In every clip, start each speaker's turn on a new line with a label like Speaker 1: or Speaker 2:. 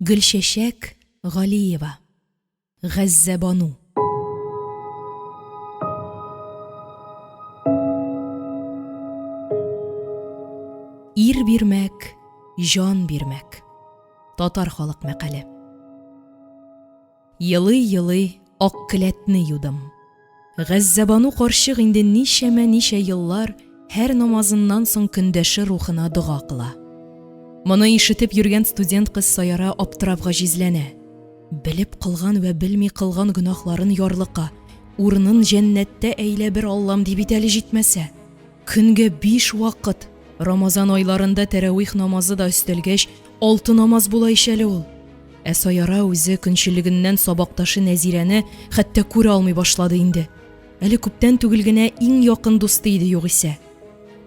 Speaker 1: Гөлчәчәк Галиева. Газзәбану. Ир бирмәк, җан бирмәк. Татар халык мәкале. Елый-елый ак келәтне юдым. Газзәбану карчык инде ничәмә-ничә еллар һәр намазыннан соң көндәше рухына дога кыла. Моны ишетеп йөргән студент кыз Саяра аптырап гаҗизләнә. Белеп кылган вә белми кылган гөнаһларын ярлыка, урынын җәннәттә әйлә бер Аллам ди бит әле җитмәсә. Көнгә биш вакыт, Рамазан айларында тәравих намазы да өстәлгәч, алты намаз була ич әле ул. Ә Саяра үзе көнчелегеннән сабакташы Нәзирәне хәтта күрә алмый башлады инде. Әле күптән түгел генә иң якын дусты иде югыйсә.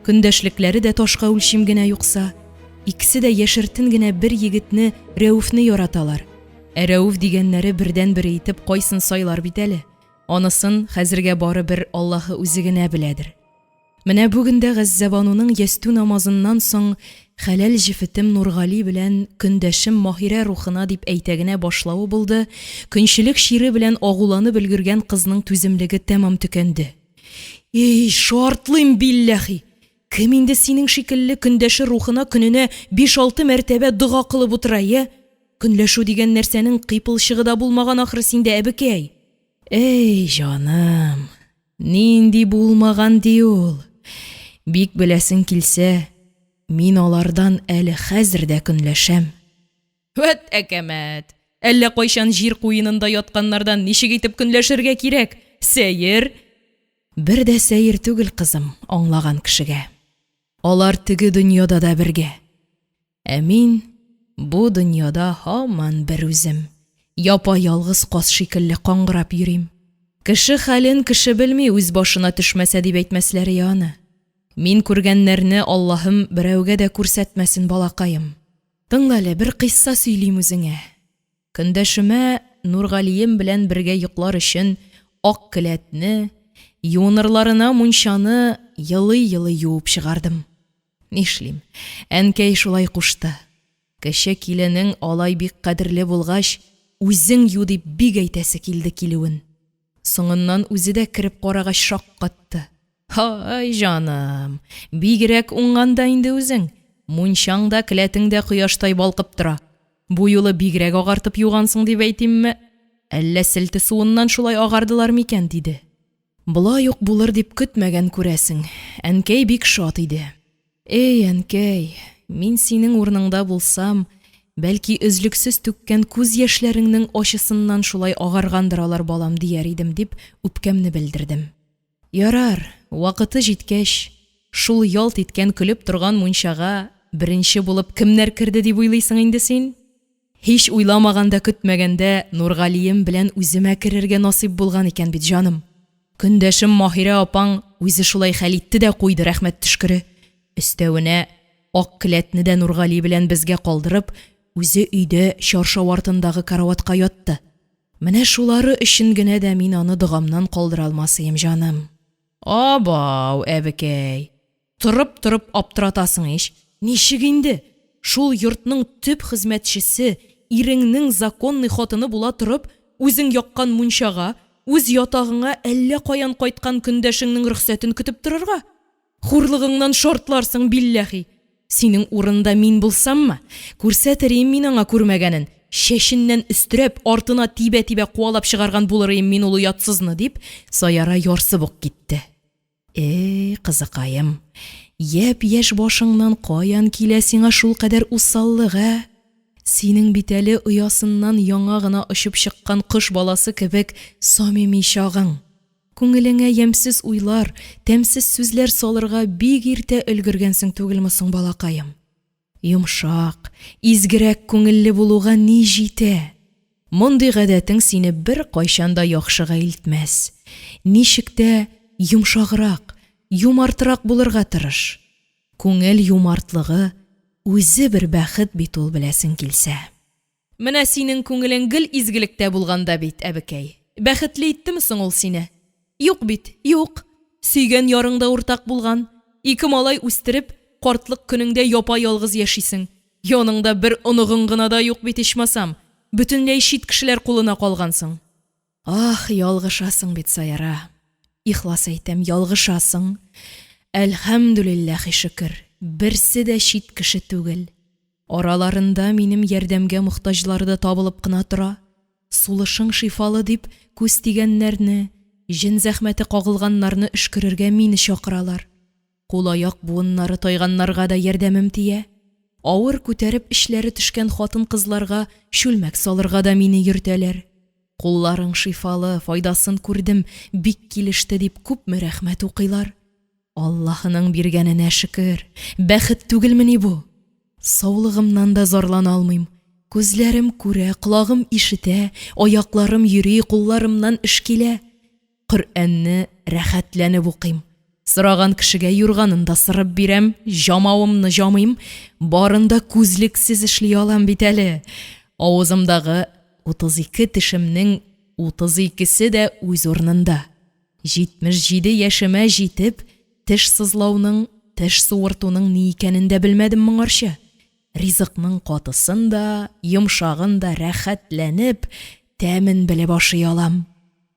Speaker 1: Көндәшлекләре дә ташка үлчим генә юкса. Икесе дә яшертен генә бер егетне, Рәүфне яраталар. Ә Рәүф дигәннәре бердәнбере итеп кайсын сайлар бит әле. Анысын хәзергә бары бер Аллаһы үзе генә беләдер. Менә бүген дә Газзәбануның ястү намазыннан соң хәләл җефетем Нургали белән көндәшем Маһирә рухына дип әйтә генә башлавы булды, көнчелек чире белән агуланып өлгергән кызның түземлеге тәмам төкәнде. Эй, шартлыйм, билләхи! Кем инде синең шикелле көндәше рухына көненә биш-алты мәртәбә дога кылып утыра, йә? Көнләшү дигән нәрсәнең кыйпылчыгы да булмаган ахры синдә, әбекәй! Эй, җаным! Нинди булмаган ди ул? Бик беләсең килсә, мин алардан әле хәзер дә көнләшәм. Вәт әкәмәт! Әллә кайчан җир куенында ятканнардан ничек итеп көнләшергә кирәк? Сәер! Бер дә сәер түгел, кызым, аңлаган кешегә. Алар теге дөньяда да бергә. Ә мин бу дөньяда һаман берүзем, япа-ялгыз каз шикелле каңгырап йөрим. Кеше хәлен кеше белми, үз башына төшмәсә дип әйтмәсләрие аны. Мин күргәннәрне Аллаһым берәүгә дә күрсәтмәсен, балакаем. Тыңла әле, бер кыйсса сөйлим үзеңә. Көндәшемә Нургалием белән бергә йоклар өчен ак келәтне, юынырларына мунчаны елый-елый юып чыгардым. Нишлим, әнкәй шулай кушты. Кече киленең алай бик кадерле булгач, үзең ю дип бик әйтәсе килде килүен. Соңыннан үзе дә кереп карагач шаккатты. Һай, җаным, бигрәк уңган да инде үзең. Мунчаң да, келәтең дә кояштай балкып тора. Бу юлы бигрәк агартып югансың дип әйтимме? Әллә селте суыннан шулай агардылар микән? диде. Болай ук булыр дип көтмәгән, күрәсең. Әнкәй бик шат иде. Эй, әнкәй, мин синең урыныңда булсам, бәлки, өзлексез түккән күз яшьләреңнең ачысыннан шулай агаргандыр алар, балам, дияр идем, дип үпкәмне белдердем. Ярар, вакыты җиткәч, шул ялт иткән көлеп торган мунчага беренче булып кемнәр керде дип уйлыйсың инде син? Һич уйламаганда-көтмәгәндә Нургалием белән үземә керергә насыйп булган икән бит, җаным. Көндәшем Маһирә апаң үзе шулай хәл итте дә куйды, рәхмәт төшкере. Өстәвенә, ак келәтне дә Нургали белән безгә калдырып, үзе өйдә чаршау артындагы караватка ятты. Менә шулары өчен генә дә мин аны догамнан калдыра алмасыем, җаным. Абау, әбекәй! Торып-торып аптыратасың ич! Ничек инде, шул йортның төп хезмәтчесе, иреңнең законный хатыны була торып, үзең яккан мунчага, үз ятагыңа әллә каян кайткан көндәшеңнең рөхсәтен көтеп торырга? Хурлыгыңнан шартларсың, билләһи! Синең урында мин булсаммы, күрсәтерием мин аңа күрмәгәнен, чәченнән өстерәп, артына тибә-тибә куалап чыгарган булырыем мин ул оятсызны, дип, Саяра ярсып ук китте. Эй, кызыкаем, япь-яшь башыңнан каян килә сиңа шулкадәр усаллык, ә? Синең бит әле оясыннан яңа гына очып чыккан кош баласы кебек самими чагың. Күңелеңә ямьсез уйлар, тәмсез сүзләр салырга бик иртә өлгергәнсең түгелме соң, балакаем? Йомшак, изгерәк күңелле булуга ни җитә? Мондый гадәтең сине беркайчан да яхшыга илтмәс. Ничек тә йомшаграк, юмартрак булырга тырыш. Күңел юмартлыгы үзе бер бәхет бит ул, беләсең килсә. Менә синең күңелең гел изгелектә булган да бит, әбекәй. Бәхетле иттеме соң ул сине? Юк бит, юк. Сөйгән ярың да уртак булган. Ике малай үстереп, картлык көнеңдә япа-ялгыз яшисең. Яныңда бер оныгың гына да юк бит ичмасам, бөтенләй чит кешеләр кулына калгансың. Ах, ялгышасың бит, Саяра, ихлас әйтәм, ялгышасың! Әлхәмделиллаһи шөкер, берсе дә чит кеше түгел. Араларында минем ярдәмгә мохтаҗлары да табылып кына тора. Сулышың шифалы дип, күз тигәннәрне, җен зәхмәте кагылганнарны өшкерергә мине чакыралар. Кул-аяк буыннары тайганнарга да ярдәмем тия. Авыр күтәреп эчләре төшкән хатын-кызларга чүлмәк салырга да мине йөртәләр. Кулларың шифалы, файдасын күрдем, бик килеште, дип, күпме рәхмәт укыйлар. Аллаһының биргәненә шөкер, бәхет түгелмени бу? Саулыгымнан да зарлана алмыйм. Күзләрем күрә, колагым ишетә, аякларым йөри, кулларымнан эш килә. Коръәнне рәхәтләнеп укыйм. Сораган кешегә юрганын да сырып бирәм, җамавымны җамыйм, барын да күзлексез эшли алам бит әле. Авызымдагы 32 тешемнең 32-се дә үз урынында. 77 яшемә җитеп, теш сызлауның, теш суыртуның ни икәнен дә белмәдем моңарчы. Ризыкның катысын да, йомшагын да рәхәтләнеп, тәмен белеп ашый алам.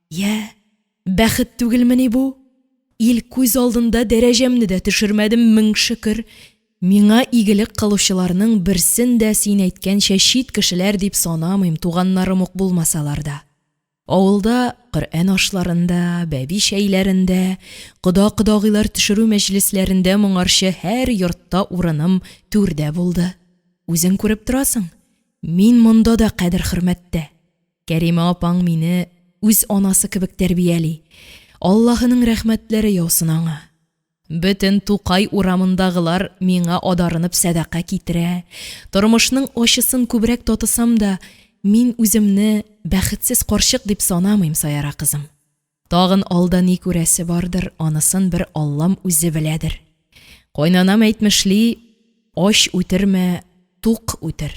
Speaker 1: Йә, бәхет түгелмени бу? Ил күз алдында дәрәҗәмне дә төшермәдем, мең шөкер. Миңа игелек кылучыларның берсен дә син әйткәнчә чит кешеләр дип санамыйм, туганнарым ук булмасалар да. Авылда Коръән ашларында, бәби чәйләрендә, кода-кодагыйлар төшерү мәҗлесләрендә моңарчы һәр йортта урыным түрдә булды. Үзең күреп торасың, мин монда да кадер-хөрмәттә. Кәримә апаң мине үз анасы кебек тәрбияли. Аллаһының рәхмәтләре яусын аңа. Бөтен Тукай урамындагылар миңа адарынып сәдака китерә. Тормышның ачысын күбрәк татысам да, мин үземне бәхетсез карчык дип санамыйм, Саяра кызым. Тагын алда ни күрәсе бардыр, анысын бер Аллам үзе беләдер. Кайнанам әйтмешли, ач үтермә, тук үтер.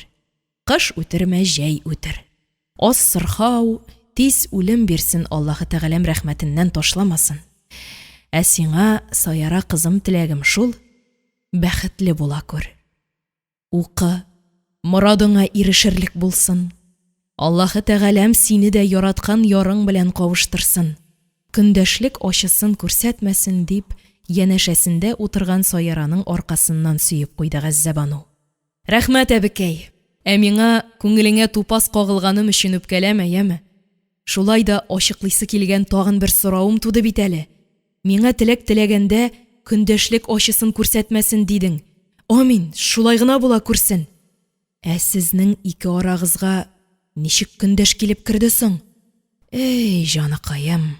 Speaker 1: Кыш үтермә, җәй үтер. Аз сырхау, тиз үлем бирсен, Аллаһы Тәгаләм рәхмәтеннән ташламасын. Ә сиңа, Саяра кызым, теләгем шул, бәхетле була күр. Укы, морадыңа ирешерлек булсын. Аллаһы Тәгаләм сине дә яраткан ярың белән кавыштырсын. Көндәшлек ачысын күрсәтмәсен, дип, янәшәсендә утырган Саяраның аркасыннан сөеп куйды Газзәбану. Рәхмәт, әбекәй. Ә миңа күңелеңә тупас кагылганым өчен үпкәләмә, яме. Шулай да ачыклыйсы килгән тагын бер соравым туды бит әле. Миңа теләк теләгәндә көндәшлек ачысын күрсәтмәсен дидең. Амин, шулай гына була күрсен. Ә сезнең ике арагызга ничек көндәш килеп керде соң? Эй, җаныкаем.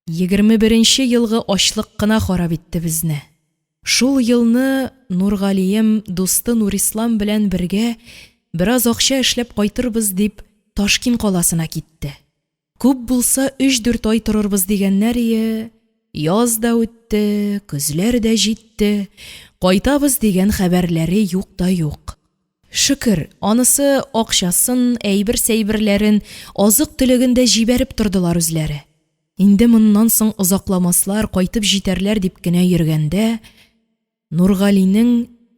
Speaker 1: 21 нче елгы ачлык кына харап итте безне. Шул елны Нургалием дусты Нурислам белән бергә, бераз акча эшләп кайтырбыз дип, Ташкин каласына китте. Күп булса өч-дүрт ай торырбыз дигәннәр ие, яз да үтте, көзләр дә җитте, кайтабыз дигән хәбәрләре юк та юк. Шөкер, анысы акчасын, әйбер-сәйберләрен, азык-төлеген дә җибәреп тордылар үзләре. Инде моннан соң озакламаслар, кайтып җитәрләр дип кенә йөргәндә, Нургалинең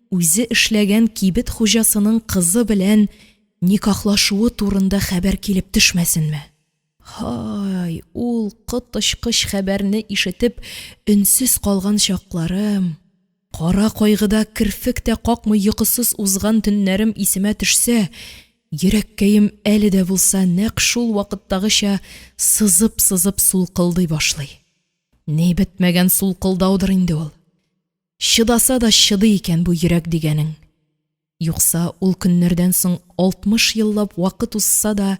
Speaker 1: үзе эшләгән кибет хуҗасының кызы белән никахлашуы турында хәбәр килеп төшмәсенме? Һай, ул коточкыч хәбәрне ишетеп, өнсез калган чакларым! Кара кайгыда керфек тә какмый йокысыз узган төннәрем исемә төшсә, йөрәккәем әле дә булса нәкъ шул вакыттагыча сызып-сызып сулкылдый башлый. Ни бетмәгән сулкылдаудыр инде ул. Чыдаса да чыдый икән бу йөрәк дигәнең. Юкса ул көннәрдән соң 60 еллап вакыт узса да,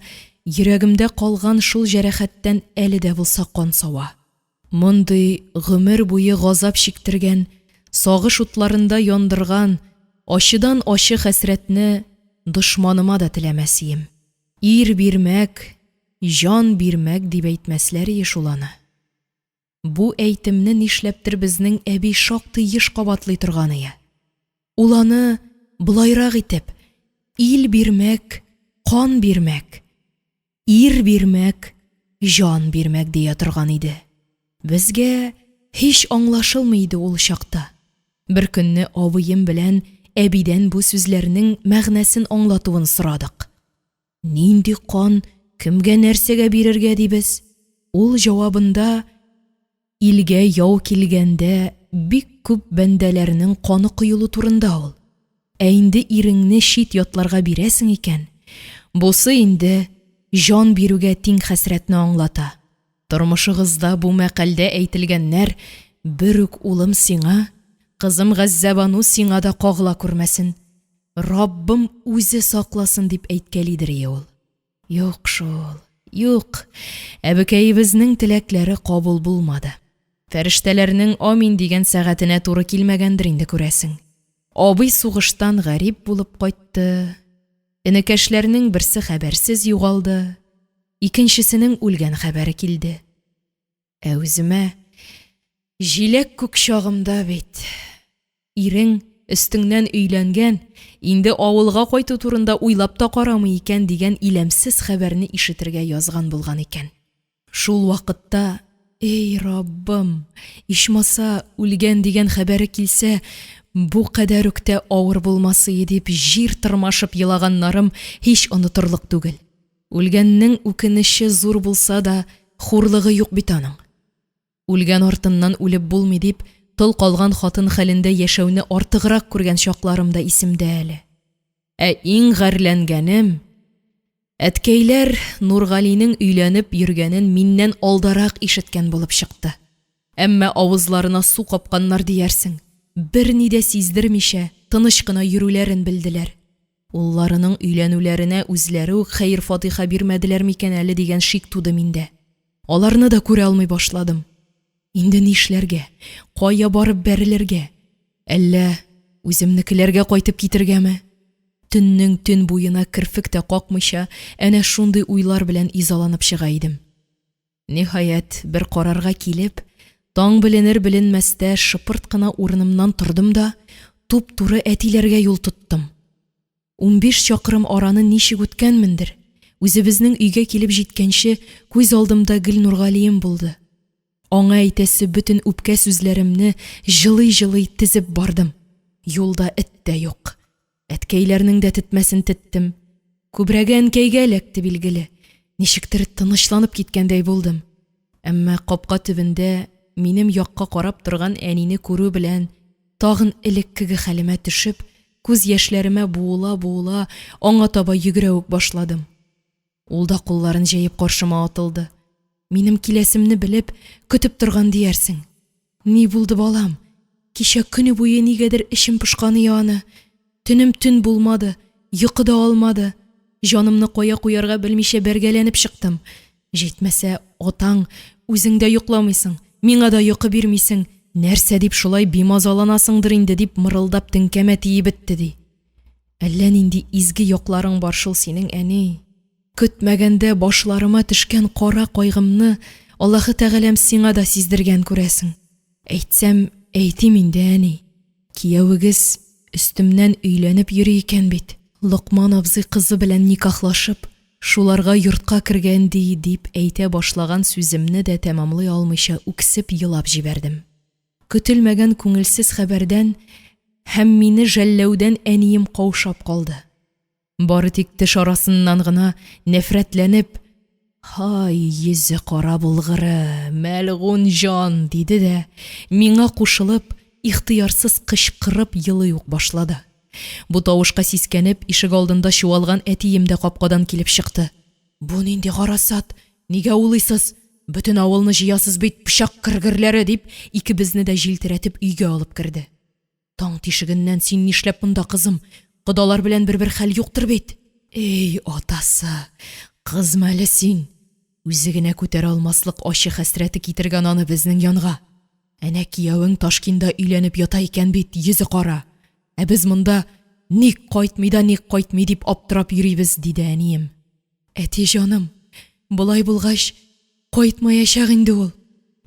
Speaker 1: йөрәгемдә калган шул җәрәхәттән әле дә булса кан сава. Мондый гомер буе газап чиктергән, сагыш утларында яндырган ачыдан-ачы хәсрәтне дошманыма да теләмәс ием. Ир бирмәк, җан бирмәк дип әйтмәсләр ие шул аны. Бу әйтемне нишләптер безнең әби шактый еш кабатлый торганые. Ул аны болайрак итеп, ил бирмәк, кан бирмәк, ир бирмәк, җан бирмәк дия торган иде. Безгә һич аңлашылмый иде ул чакта. Беркөнне абыем белән әбидән бу сүзләрнең мәгънәсен аңлатуын сорадык. Нинди кан, кемгә нәрсәгә бирергә, дибез. Ул җавабында: Илгә яу килгәндә бик күп бәндәләрнең каны коелу турында ул. Ә инде иреңне чит-ятларга бирәсең икән, бусы инде җан бирүгә тиң хәсрәтне аңлата. Тормышыгызда бу мәкальдә әйтелгәннәр бер үк улым сиңа, кызым Газзәбану сиңа да кагыла күрмәсен, Раббым үзе сакласын, дип әйткәлидерие ул. Юк шул, юк, әбекәебезнең теләкләре кабул булмады. Фәрештәләрнең амин дигән сәгатенә туры килмәгәндер инде, күрәсең. Абый сугыштан гарип булып кайтты. Энекәшләрнең берсе хәбәрсез югалды, икенчесенең үлгән хәбәре килде. Ә үземә җиләк күк чагымда бит. Ирең өстеңнән өйләнгән, инде авылга кайту турында уйлап та карамый икән дигән иләмсез хәбәрне ишетергә язган булган икән. Шул вакытта, эй, Раббым, ичмаса, үлгән дигән хәбәре килсә, бу кадәр үк тә авыр булмасые дип җир тырмашып елаганнарым һич онытырлык түгел. Үлгәннең үкенече зур булса да, хурлыгы юк бит аның. Үлгән артыннан үлеп булмый дип, тол калган хатын хәлендә яшәүне артыграк күргән чакларым да исемдә әле. Ә иң гарьләнгәнем, әткәйләр Нургалинең өйләнеп йөргәнен миннән алдарак ишеткән булып чыкты. Әмма авызларына су капканнар диярсең, берни дә сиздермичә, тыныч кына йөрүләрен белделәр. Улларының өйләнүләренә үзләре үк хәер-фатыйха бирмәделәр микән әле дигән шик туды миндә. Аларны да күрә алмый башладым. Инде нишләргә? Кая барып бәрелергә? Әллә үземнекеләргә кайтып китергәме? Төннең төн буена керфек тә какмыйча, әнә шундый уйлар белән изаланып чыга идем. Ниһаять, бер карарга килеп, таң беленер-беленмәстә шыпырт кына урынымнан тордым да туп-туры әтиләргә юл тоттым. 15 чакрым араны ничек үткәнмендер, үзебезнең өйгә килеп җиткәнче, күз алдымда гел Нургалием булды. Аңа әйтәсе бөтен үпкә сүзләремне җылый-җылый тезеп бардым. Юлда эт тә юк. Әткәйләрнең дә тетмәсен теттем. Күбрәге әнкәйгә эләкте, билгеле. Ничектер тынычланып киткәндәй булдым. Әмма капка төбендә минем якка карап торган әнине күрү белән тагын элеккеге хәлемә төшеп, күз яшьләремә буыла-буыла аңа таба йөгерә үк башладым. Ул да кулларын җәеп каршыма атылды. Минем киләсемне белеп, көтеп торган диярсең. Ни булды, балам? Кичә көне буе нигәдер эчем пошкан ие аны. Төнем төн булмады, йокы да алмады. Җанымны кая куярга белмичә бәргәләнеп чыктым. Җитмәсә, атаң, үзең дә йокламыйсың, миңа да йокы бирмисең, нәрсә дип шулай бимазаланасыңдыр инде, дип мырылдап теңкәмә тиеп бетте, ди. Әллә нинди изге якларың бар шул синең, әни. Көтмәгәндә башларыма төшкән кара кайгымны Аллаһы Тәгаләм сиңа да сиздергән, күрәсең. Әйтсәм, әйтим инде, әни. Киявегез өстемнән өйләнеп йөри икән бит. Локман абзый кызы белән никахлашып, шуларга йортка кергән, ди, дип әйтә башлаган сүземне дә тәмамлый алмыйча үксеп елап җибәрдем. Көтелмәгән күңелсез хәбәрдән һәм мине жәлләүдән әнием каушап калды. Бары тик теш арасыннан гына нәфрәтләнеп: «Һай, йөзе кара булгыры, мәлгунь җан!» – диде дә, миңа кушылып, ихтыярсыз кычкырып елый ук башлады. Бу тавышка сискәнеп, ишегалдында чуалган әтием дә капкадан килеп чыкты. Бу нинди гарасат? Нигә улыйсыз? Бөтен авылны җыясыз бит, пычак кергерләре! – дип, икебезне дә җилтерәтеп өйгә алып керде. Таң тишегеннән син нишләп монда, кызым? Кодалар белән бер-бер хәл юктыр бит? Эй, атасы, кызма әле син! Үзе генә күтәрә алмаслык ачы хәсрәте китергән аны безнең янга. Әнә киявең Ташкинда өйләнеп ята икән бит, йөзе кара. Ә без монда ник кайтмый да ник кайтмый дип аптырап йөрибез, диде әнием. Әти җаным, болай булгач, кайтмаячак инде ул.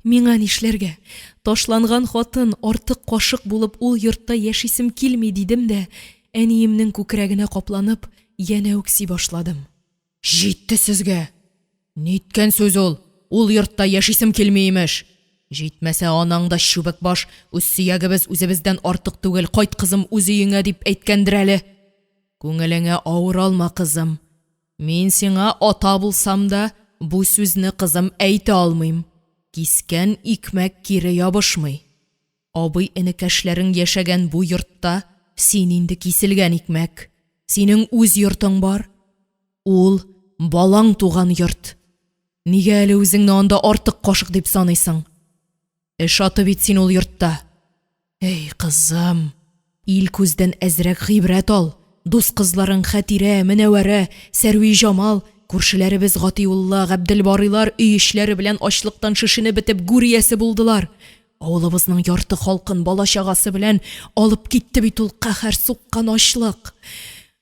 Speaker 1: Миңа нишләргә? Ташланган хатын, артык кашык булып ул йортта яшисем килми, дидем дә, әниемнең күкрәгенә капланып, янә үкси башладым. Җитте сезгә! Ниткән сүз ул? Ул йортта яшисем килми, имеш! Җитмәсә, анаң да чүбек баш, үз сөягебез үзебездән артык түгел, кайт, кызым, үз өеңә, дип әйткәндер әле. Күңелеңә авыр алма, кызым, мин сиңа ата булсам да, бу сүзне, кызым, әйтә алмыйм: кискән икмәк кире ябышмый. Абый-энекәшләрең яшәгән бу йортта син инде киселгән икмәк, синең үз йортың бар, ул – балаң туган йорт. Нигә әле үзеңне анда артык кашык дип саныйсың? Эш аты бит син ул йортта! Әй кызым, ил-күздән әзрәк гыйбрәт ал, дус кызларың Хәтирә, Мөнәвәрә, Сәрвиҗамал, күршеләребез Гатиулла, Габделбарыйлар өй эчләре белән ачлыктан шешенеп бетеп гүр иясе булдылар. Авылыбызның ярты халкын бала-чагасы белән алып китте бит ул каһәр суккан ачлык.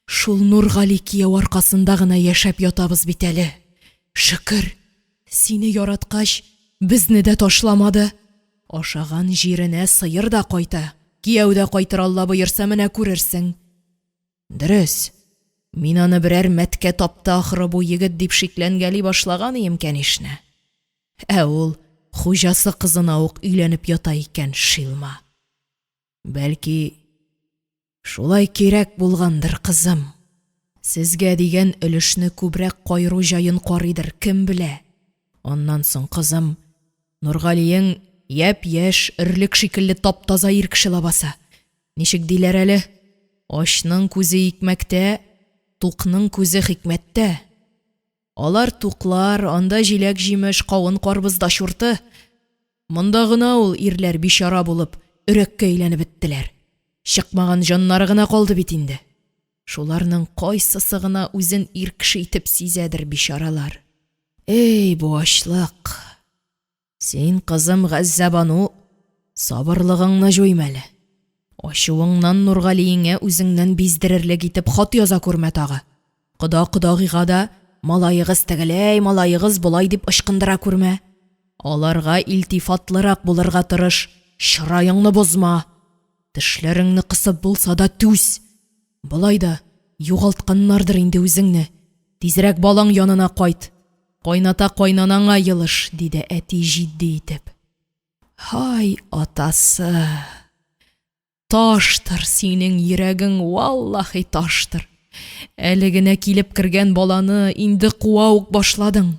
Speaker 1: Шул Нургали кияү аркасында гына яшәп ятабыз бит әле. Шөкер, сине яраткач, безне дә ташламады. Ашаган җиренә сыер да кайта, кияү дә кайтыр, Алла боерса, менә күрерсең. Дөрес, мин аны берәр мәткә тапты, ахры, бу егет дип шикләнгәли башлаган ием, кәнишне. Ә ул хуҗасы кызына ук өйләнеп ята икән, шилма. Бәлки, шулай кирәк булгандыр, кызым. Сезгә дигән өлешне күбрәк каеру җаен карыйдыр, кем белә. Аннан соң, кызым, Нургалиең япь-яшь, өрлек шикелле тап-таза ир кеше ләбаса. Ничек диләр әле, ачның күзе икмәктә, тукның күзе хикмәттә. Алар туклар, анда җиләк-җимеш, кавын-карбыз да чурты. Монда гына ул ирләр бичара булып, өрәккә әйләнеп беттеләр. Чыкмаган җаннары гына калды бит инде. Шуларның кайсысы гына үзен ир кеше итеп сизәдер, бичаралар. Эй, бу ачлык! Син, кызым Газзәбану, сабырлыгыңны җуйма әле. Ачуыңнан Нургалиеңә үзеңнән биздерерлек итеп хат яза күрмә тагы. Кода-кодагыйга да малаегыз тегеләй, малаегыз болай дип ычкындыра күрмә. Аларга илтифатлырак булырга тырыш, чыраеңны бозма. Тешләреңне кысып булса да түз. Болай да югалтканнардыр инде үзеңне. Тизрәк балаң янына кайт, кайната-кайнанаңа елыш, диде әти җитди итеп. Һай, атасы! Таштыр синең йөрәгең, валлаһи, таштыр! Әле генә килеп кергән баланы инде куа ук башладың.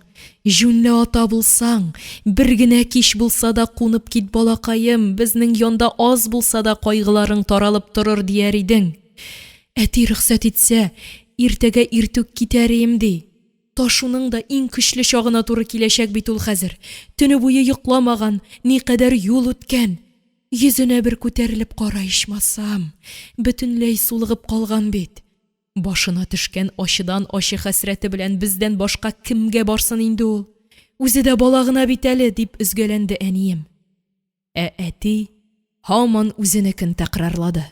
Speaker 1: Җүнле ата булсаң, бер генә кич булса да кунып кит, балакаем, безнең янда аз булса да кайгыларың таралып торыр, дияр идең. Әти рөхсәт итсә, иртәгә иртүк китәрием, ди. Ташуның да иң көчле чагына туры киләчәк бит ул хәзер. Төне буе йокламаган, никадәр юл үткән. Йөзенә бер күтәрелеп кара ичмасам, бөтенләй сулыгып калган бит. Башына төшкән ачыдан-ачы хәсрәте белән бездән башка кемгә барсын инде ул? Үзе дә бала гына бит әле, дип өзгәләнде әнием. Ә әти һаман үзенекен тәкрарлады.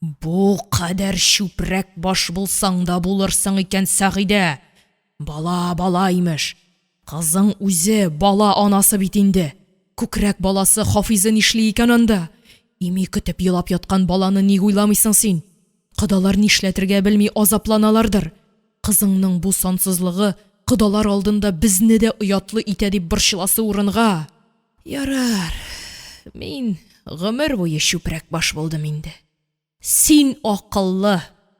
Speaker 1: Бу кадәр чүпрәк баш булсаң да булырсың икән, Сәгыйдә! Бала, бала, имеш. Кызың үзе бала анасы бит инде. Күкрәк баласы Хафизы нишли икән анда? Ими көтеп елап яткан баланы ник уйламыйсың син? Кодалар нишләтергә белми азапланалардыр. Кызыңның бу сансызлыгы кодалар алдында безне дә оятлы итә дип борчыласы урынга. Ярар, мин гомер буе чүпрәк баш булдым инде. Син акыллы,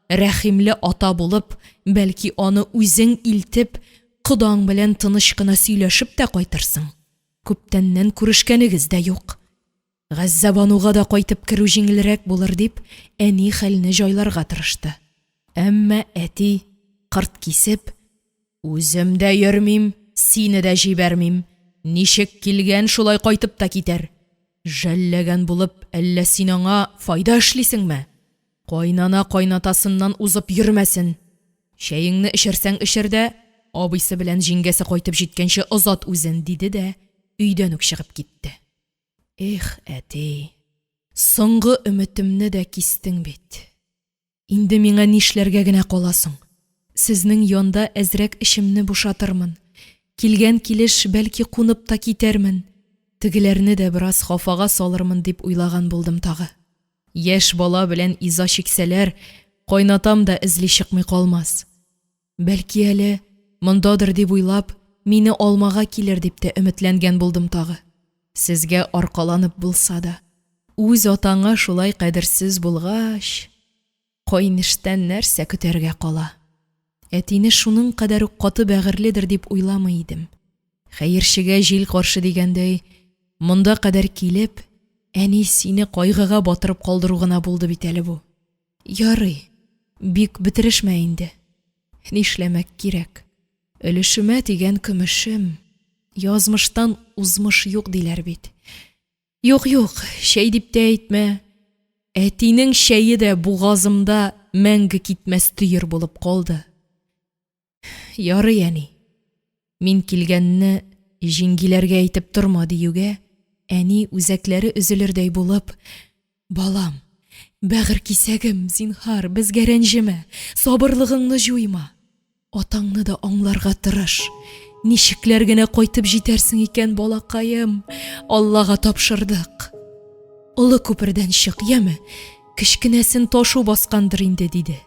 Speaker 1: рәхимле ата булып, бәлки, аны үзең илтеп, кодаң белән тыныч кына сөйләшеп тә кайтырсың. Күптәннән күрешкәнегез дә юк. Газзәбануга да кайтып керү җиңелрәк булыр, дип, әни хәлне җайларга тырышты. Әмма әти, кырт кисеп, Үзем дә йөрмим, сине дә җибәрмим. Ничек килгән, шулай кайтып та китәр. Жәлләгән булып, әллә син аңа файда эшлисеңме? Кайнана кайнатасыннан узып йөрмәсен. Чәеңне эчерсәң эчер дә, абыйсы белән җиңгәсе кайтып җиткәнче озат үзен, диде дә өйдән үк чыгып китте. Эх, әти, соңгы өметемне дә кистең бит. Инде миңа нишләргә генә кала соң? Сезнең янда әзрәк эчемне бушатырмын. Килгән килеш, бәлки, кунып та китәрмен. Тегеләрне дә бераз хафага салырмын дип уйлаган булдым тагы. Яшь бала белән иза чиксәләр, кайнатам да эзли чыкмый калмас. Бәлки әле, мондадыр дип уйлап, мине алмага килер дип тә өметләнгән булдым тагы. Сезгә аркаланып булса да. Үз атаңа шулай кадерсез булгач, каеништән нәрсә көтәргә кала? Әтине шуның кадәр үк каты бәгырьледер дип уйламый идем. Хәерчегә җил каршы дигәндәй, монда кадәр килеп, әни сине кайгыга батырып калдыру гына булды бит әле бу. Ярый, бик бетерешмә инде. Нишләмәк кирәк? Өлешемә тигән көмешем, язмыштан узмыш юк, диләр бит. Юк-юк, чәй дип тә әйтмә, әтинең чәе дә бугазымда мәңге китмәс төер булып калды. Ярый, әни, мин килгәнне җиңгиләргә әйтеп торма, диюгә, әни, үзәкләре өзелердәй булып: – Балам, бәгырь кисәгем, зинһар, безгә рәнҗемә, сабырлыгыңны җуйма! Атаңны да аңларга тырыш. Ничекләр генә кайтып җитәрсең икән, балакаем, Аллага тапшырдык. Олы күпердән чык, яме, кечкенәсен ташу баскандыр инде, диде.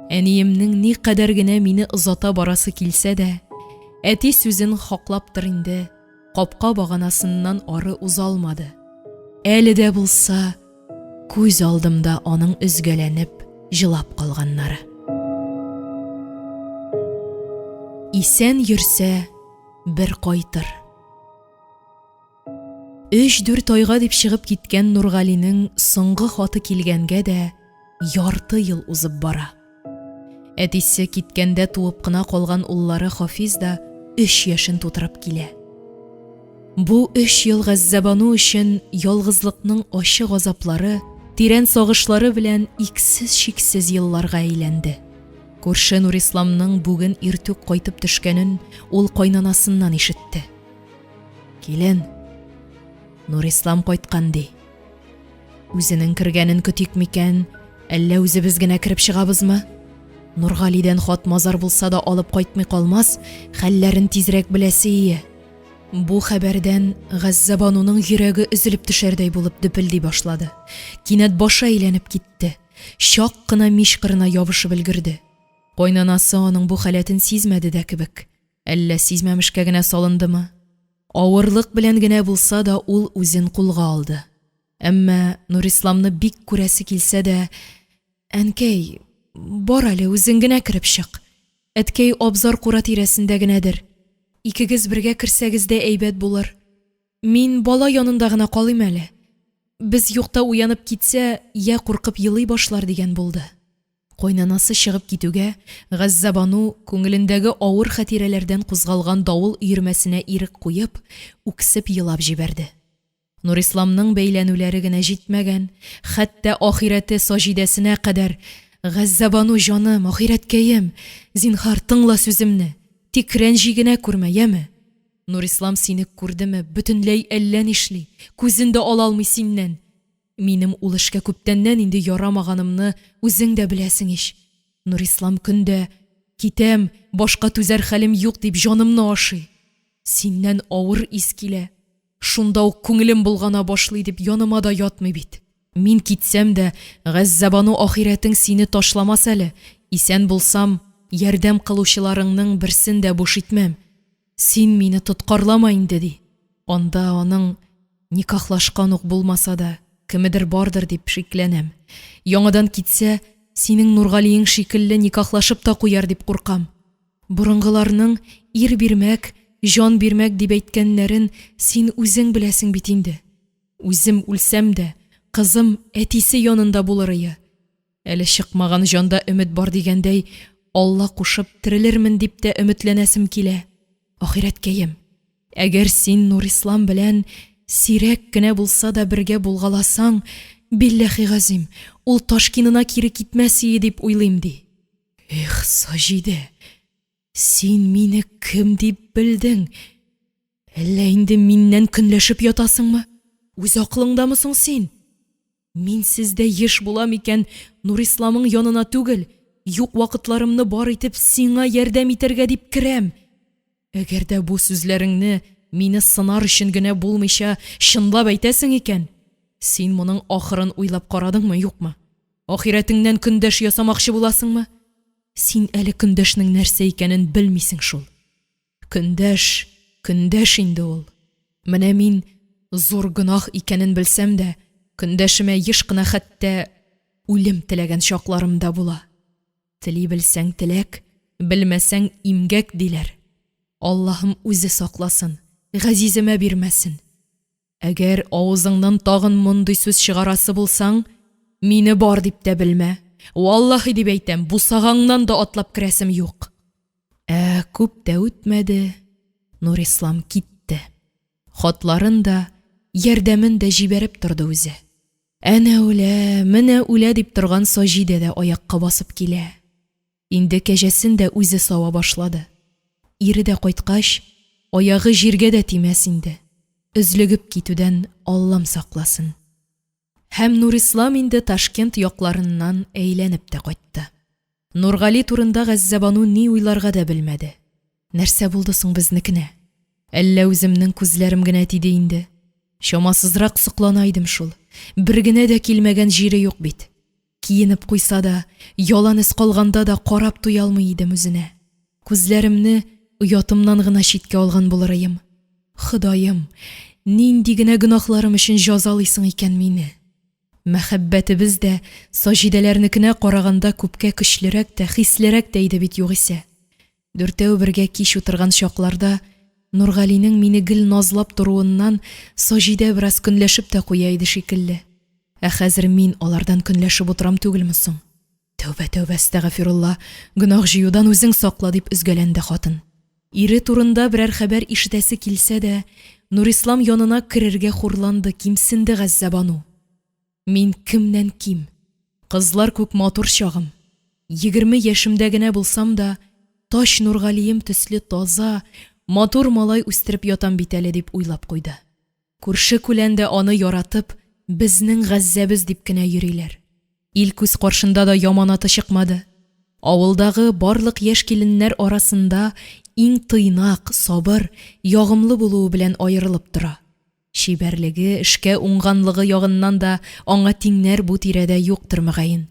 Speaker 1: Әниемнең никадәр генә мине озата барасы килсә дә, әти сүзен хаклаптыр инде, капка баганасыннан ары уза алмады. Әле дә булса, Күз алдымда аның өзгәләнеп җылап калганнары. Исән йөрсә, бер кайтыр. Өч-дүрт айга дип чыгып киткән Нургалинең соңгы хаты килгәнгә дә ярты ел узып бара. Әтисе киткәндә туып кына калган уллары Хафиз да өч яшен тутырып килә. Бу өч ел Газзәбану өчен ялгызлыкның ачы газаплары, тирән сагышлары белән иксез-чиксез елларга әйләнде. Күрше Нурисламның бүген иртүк кайтып төшкәнен ул кайнанасыннан ишетте. Килен, Нурислам кайткан, ди. Үзенең кергәнен көтик микән, әллә үзебез генә кереп чыгабызмы? Нургалидән хат-мазар булса да алып кайтмый калмас, хәлләрен тизрәк беләсе ие. Бу хәбәрдән Газзәбануның йөрәге өзелеп төшәрдәй булып дөпелди башлады. Кинәт башы әйләнеп китте. Чак кына мич кырына ябышып өлгерде. Кайнанасы аның бу халәтен сизмәде дә кебек. Әллә сизмәмешкә генә салындымы? Авырлык белән генә булса да ул үзен кулга алды. Әмма Нурисламны бик күрәсе килсә дә, Әнкәй, бар әле, үзең генә кереп чык. Әткәй абзар-кура тирәсендә генәдер. Икегез бергә керсәгез дә әйбәт булыр. Мин бала янында гына калыйм әле. Без юкта уянып китсә, йә куркып елый башлар, дигән булды. Кайнанасы чыгып китүгә, Газзәбану, күңелендәге авыр хатирәләрдән кузгалган давыл өермәсенә ирек куеп, үксеп елап җибәрде. Нурисламның бәйләнүләре генә җитмәгән, хәтта ахирәте Саҗидәсенә кадәр, Газзәбану җаным, ахирәткәем, зинһар, тыңла сүземне, тик рәнҗи генә күрмә, яме? Нурислам сине күрдеме, бөтенләй әллә нишли, күзен дә ала алмый синнән. Минем ул эшкә күптәннән инде ярамаганымны үзең дә беләсең ич. Нурислам көн дә, китәм, башка түзәр хәлем юк, дип җанымны ашый. Синнән авыр ис килә, шунда ук күңелем болгана башлый, дип яныма да ятмый бит. Мин китсәм дә, Газзәбану ахирәтең сине ташламас әле, исән булсам, ярдәм кылучыларыңның берсен дә буш итмәм. Син мине тоткарлама инде, ди. Анда аның никахлашкан ук булмаса да, кемедер бардыр дип шикләнәм. Яңадан китсә, синең Нургалиең шикелле никахлашып та куяр дип куркам. Борынгыларның ир бирмәк, җан бирмәк дип әйткәннәрен син үзең беләсең бит инде. Үзем үлсәм дә, кызым әтисе янында булырые. Әле чыкмаган җанда өмет бар дигәндәй, Алла кушып, терелермен дип тә өметләнәсем килә. Ахирәткәем, әгәр син Нурислам белән сирәк кенә булса да бергә булгаласаң, билләһи газыйм, ул Ташкинына кире китмәсие дип уйлыйм, ди. Эх, Саҗидә, син мине кем дип белдең? Әллә инде миннән көнләшеп ятасыңмы? Үз акылыңдамы соң син? Мин сездә еш булам икән, Нурисламың янына түгел, юк вакытларымны бар итеп, сиңа ярдәм итәргә дип керәм. Әгәр дә бу сүзләреңне мине сынар өчен генә булмыйча чынлап әйтәсең икән, син моның ахырын уйлап карадыңмы, юкмы? Ахирәтеңнән көндәш ясамакчы буласыңмы? Син әле көндәшнең нәрсә икәнен белмисең шул. Көндәш, көндәш инде ул. Менә мин Зур гөнаһ икәнен белсәм дә, көндәшемә еш кына хәтта үлем теләгән чакларым да була. Тели белсәң – теләк, белмәсәң – имгәк, диләр. Аллаһым үзе сакласын, газиземә бирмәсен! Әгәр авызыңнан тагын мондый сүз чыгарасы булсаң, мине бар дип тә белмә, валлаһи дип әйтәм, бусагаңнан да атлап керәсем юк! Ә күп тә үтмәде, Нурислам китте. Хатларын да, ярдәмен дә җибәреп торды үзе. Әнә үлә, менә үлә дип торган Саҗидә дә аякка басып килә. Инде кәҗәсен дә үзе сава башлады. Ире дә кайткач, аягы җиргә дә тимәс инде. Өзлегеп китүдән Аллам сакласын. Һәм Нурислам инде Ташкент якларыннан әйләнеп тә кайтты. Нургали турында Газзәбану ни уйларга да белмәде. Нәрсә булды соң безнекенә? Әллә үземнең күзләрем генә тиде инде? Чамасызрак соклана идем шул. Бер генә дә килмәгән җире юк бит. Киенеп куйса да, ялан өс калганда да карап туя алмый идем үзенә. Күзләремне оятымнан гына читкә алган булырыем. Ходаем, нинди генә гөнаһларым өчен җазалыйсың икән мине? Мәхәббәтебез дә Саҗидәләрнекенә караганда күпкә көчлерәк тә, хислерәк тә иде бит югыйсә. Дүртәү бергә кич утырган чакларда Нургалинең мине гел назлап торуыннан Саҗидә бераз көнләшеп тә куя иде шикелле. Ә хәзер мин алардан көнләшеп утырам түгелме соң? Тәүбә, тәүбә, әстәгафирулла, гөнаһ җыюдан үзең сакла, дип өзгәләнде хатын. Ире турында берәр хәбәр ишетәсе килсә дә, Нурислам янына керергә хурланды, кимсенде Газзәбану. Мин кемнән ким? Кызлар күк матур чагым. 20 яшемдә генә булсам да, тач Нургалием төсле таза, матур малай үстереп ятам бит әле, дип уйлап куйды. Күрше-күлән дә аны яратып, безнең Газзәбез дип кенә йөриләр. Ил-күз каршында да яманаты чыкмады. Авылдагы барлык яшь киленнәр арасында иң тыйнак, сабыр, ягымлы булуы белән аерылып тора. Чибәрлеге, эшкә уңганлыгы ягыннан да аңа тиңнәр бу тирәдә юктыр, мөгаен.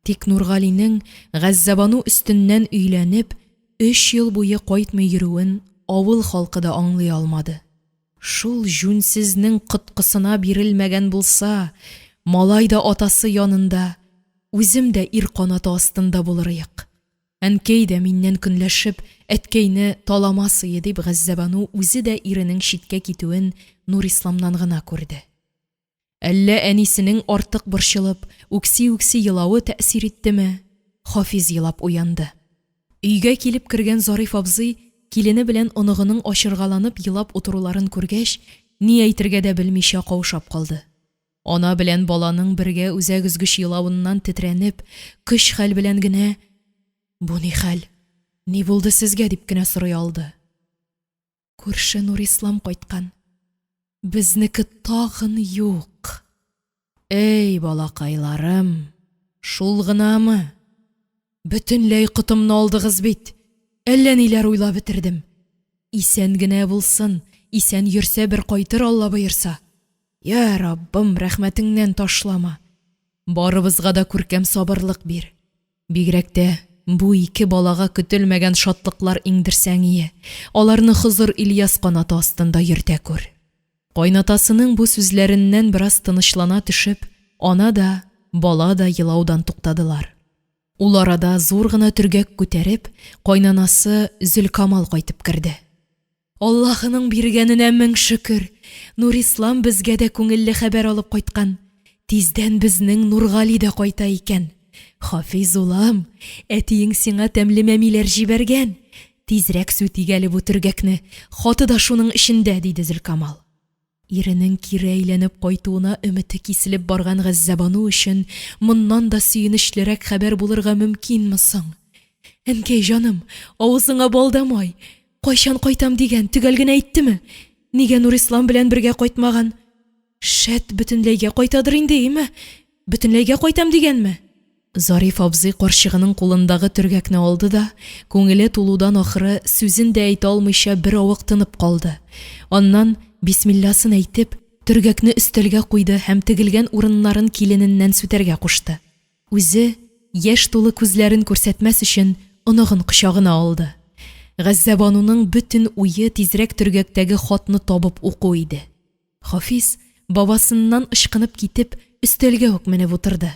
Speaker 1: Тик Нургалинең Газзәбану өстеннән өйләнеп, өч ел буе кайтмый йөрүен авыл халкы да аңлый алмады. Шул җүнсезнең коткысына бирелмәгән булса, малай да атасы янында, үзем дә ир канаты астында булырыек. Әнкәй дә миннән көнләшеп, әткәйне таламасые, дип Газзәбану үзе дә иренең читкә китүен Нурисламнан гына күрде. Әллә әнисенең артык борчылып, үкси-үкси елавы тәэсир иттеме, Хафиз елап уянды. Өйгә килеп кергән Зариф абзый килене белән оныгының ачыргаланып елап утыруларын күргәч, ни әйтергә дә белмичә каушап калды. Ана белән баланың бергә үзәк өзгеч елавыннан тетрәнеп, көч-хәл белән генә, Бу ни хәл, ни булды сезгә, дип кенә сорый алды. Күрше Нурислам кайткан. Безнеке тагын юк. Әй, балакайларым, шул гынамы? Бөтенләй котымны алдыгыз бит. Әллә ниләр уйлап бетердем. Исән генә булсын, исән йөрсә бер кайтыр, Алла боерса. Йа Раббым, рәхмәтеңнән ташлама. Барыбызга да күркәм сабырлык бир. Бигрәк тә бу ике балага көтелмәгән шатлыклар иңдерсәң ие, аларны Хозыр Ильяс канаты астында йөртә күр. Кайнатасының бу сүзләреннән бераз тынычлана төшеп, ана да, бала да елаудан туктадылар. Ул арада зур гына төргәк күтәреп, кайнанасы Зөлкамал кайтып керде. Аллаһының биргәненә мең шөкер, Нурислам безгә дә күңелле хәбәр алып кайткан. Тиздән безнең Нургали дә кайта икән. Хафиз улым, әтиең сиңа тәмле мәмиләр җибәргән. Тизрәк сүтик әле бу төргәкне, хаты да шуның эчендә, диде Зөлкамал. Иренең кире әйләнеп кайтуына өмете киселеп барган Газзәбану өчен моннан да сөенечлерәк хәбәр булырга мөмкинме соң? Әнкәй, җаным, авызыңа бал да май! Кайчан кайтам дигән, төгәл генә әйттеме? Нигә Нурислам белән бергә кайтмаган? Шәт, бөтенләйгә кайтадыр инде, име? Бөтенләйгә кайтам дигәнме? Зариф абзый карчыгының кулындагы төргәкне алды да, күңеле тулудан ахры, сүзен дә әйтә алмыйча беравык тынып калды. Аннан, бисмилласын әйтеп, төргәкне өстәлгә куйды һәм тегелгән урыннарын килененнән сүтәргә кушты. Үзе, яшь тулы күзләрен күрсәтмәс өчен, оныгын кочагына алды. Газзәбануның бөтен уе тизрәк төргәктәге хатны табып уку иде. Хафиз, бабасыннан ычкынып китеп, өстәлгә үк менеп утырды.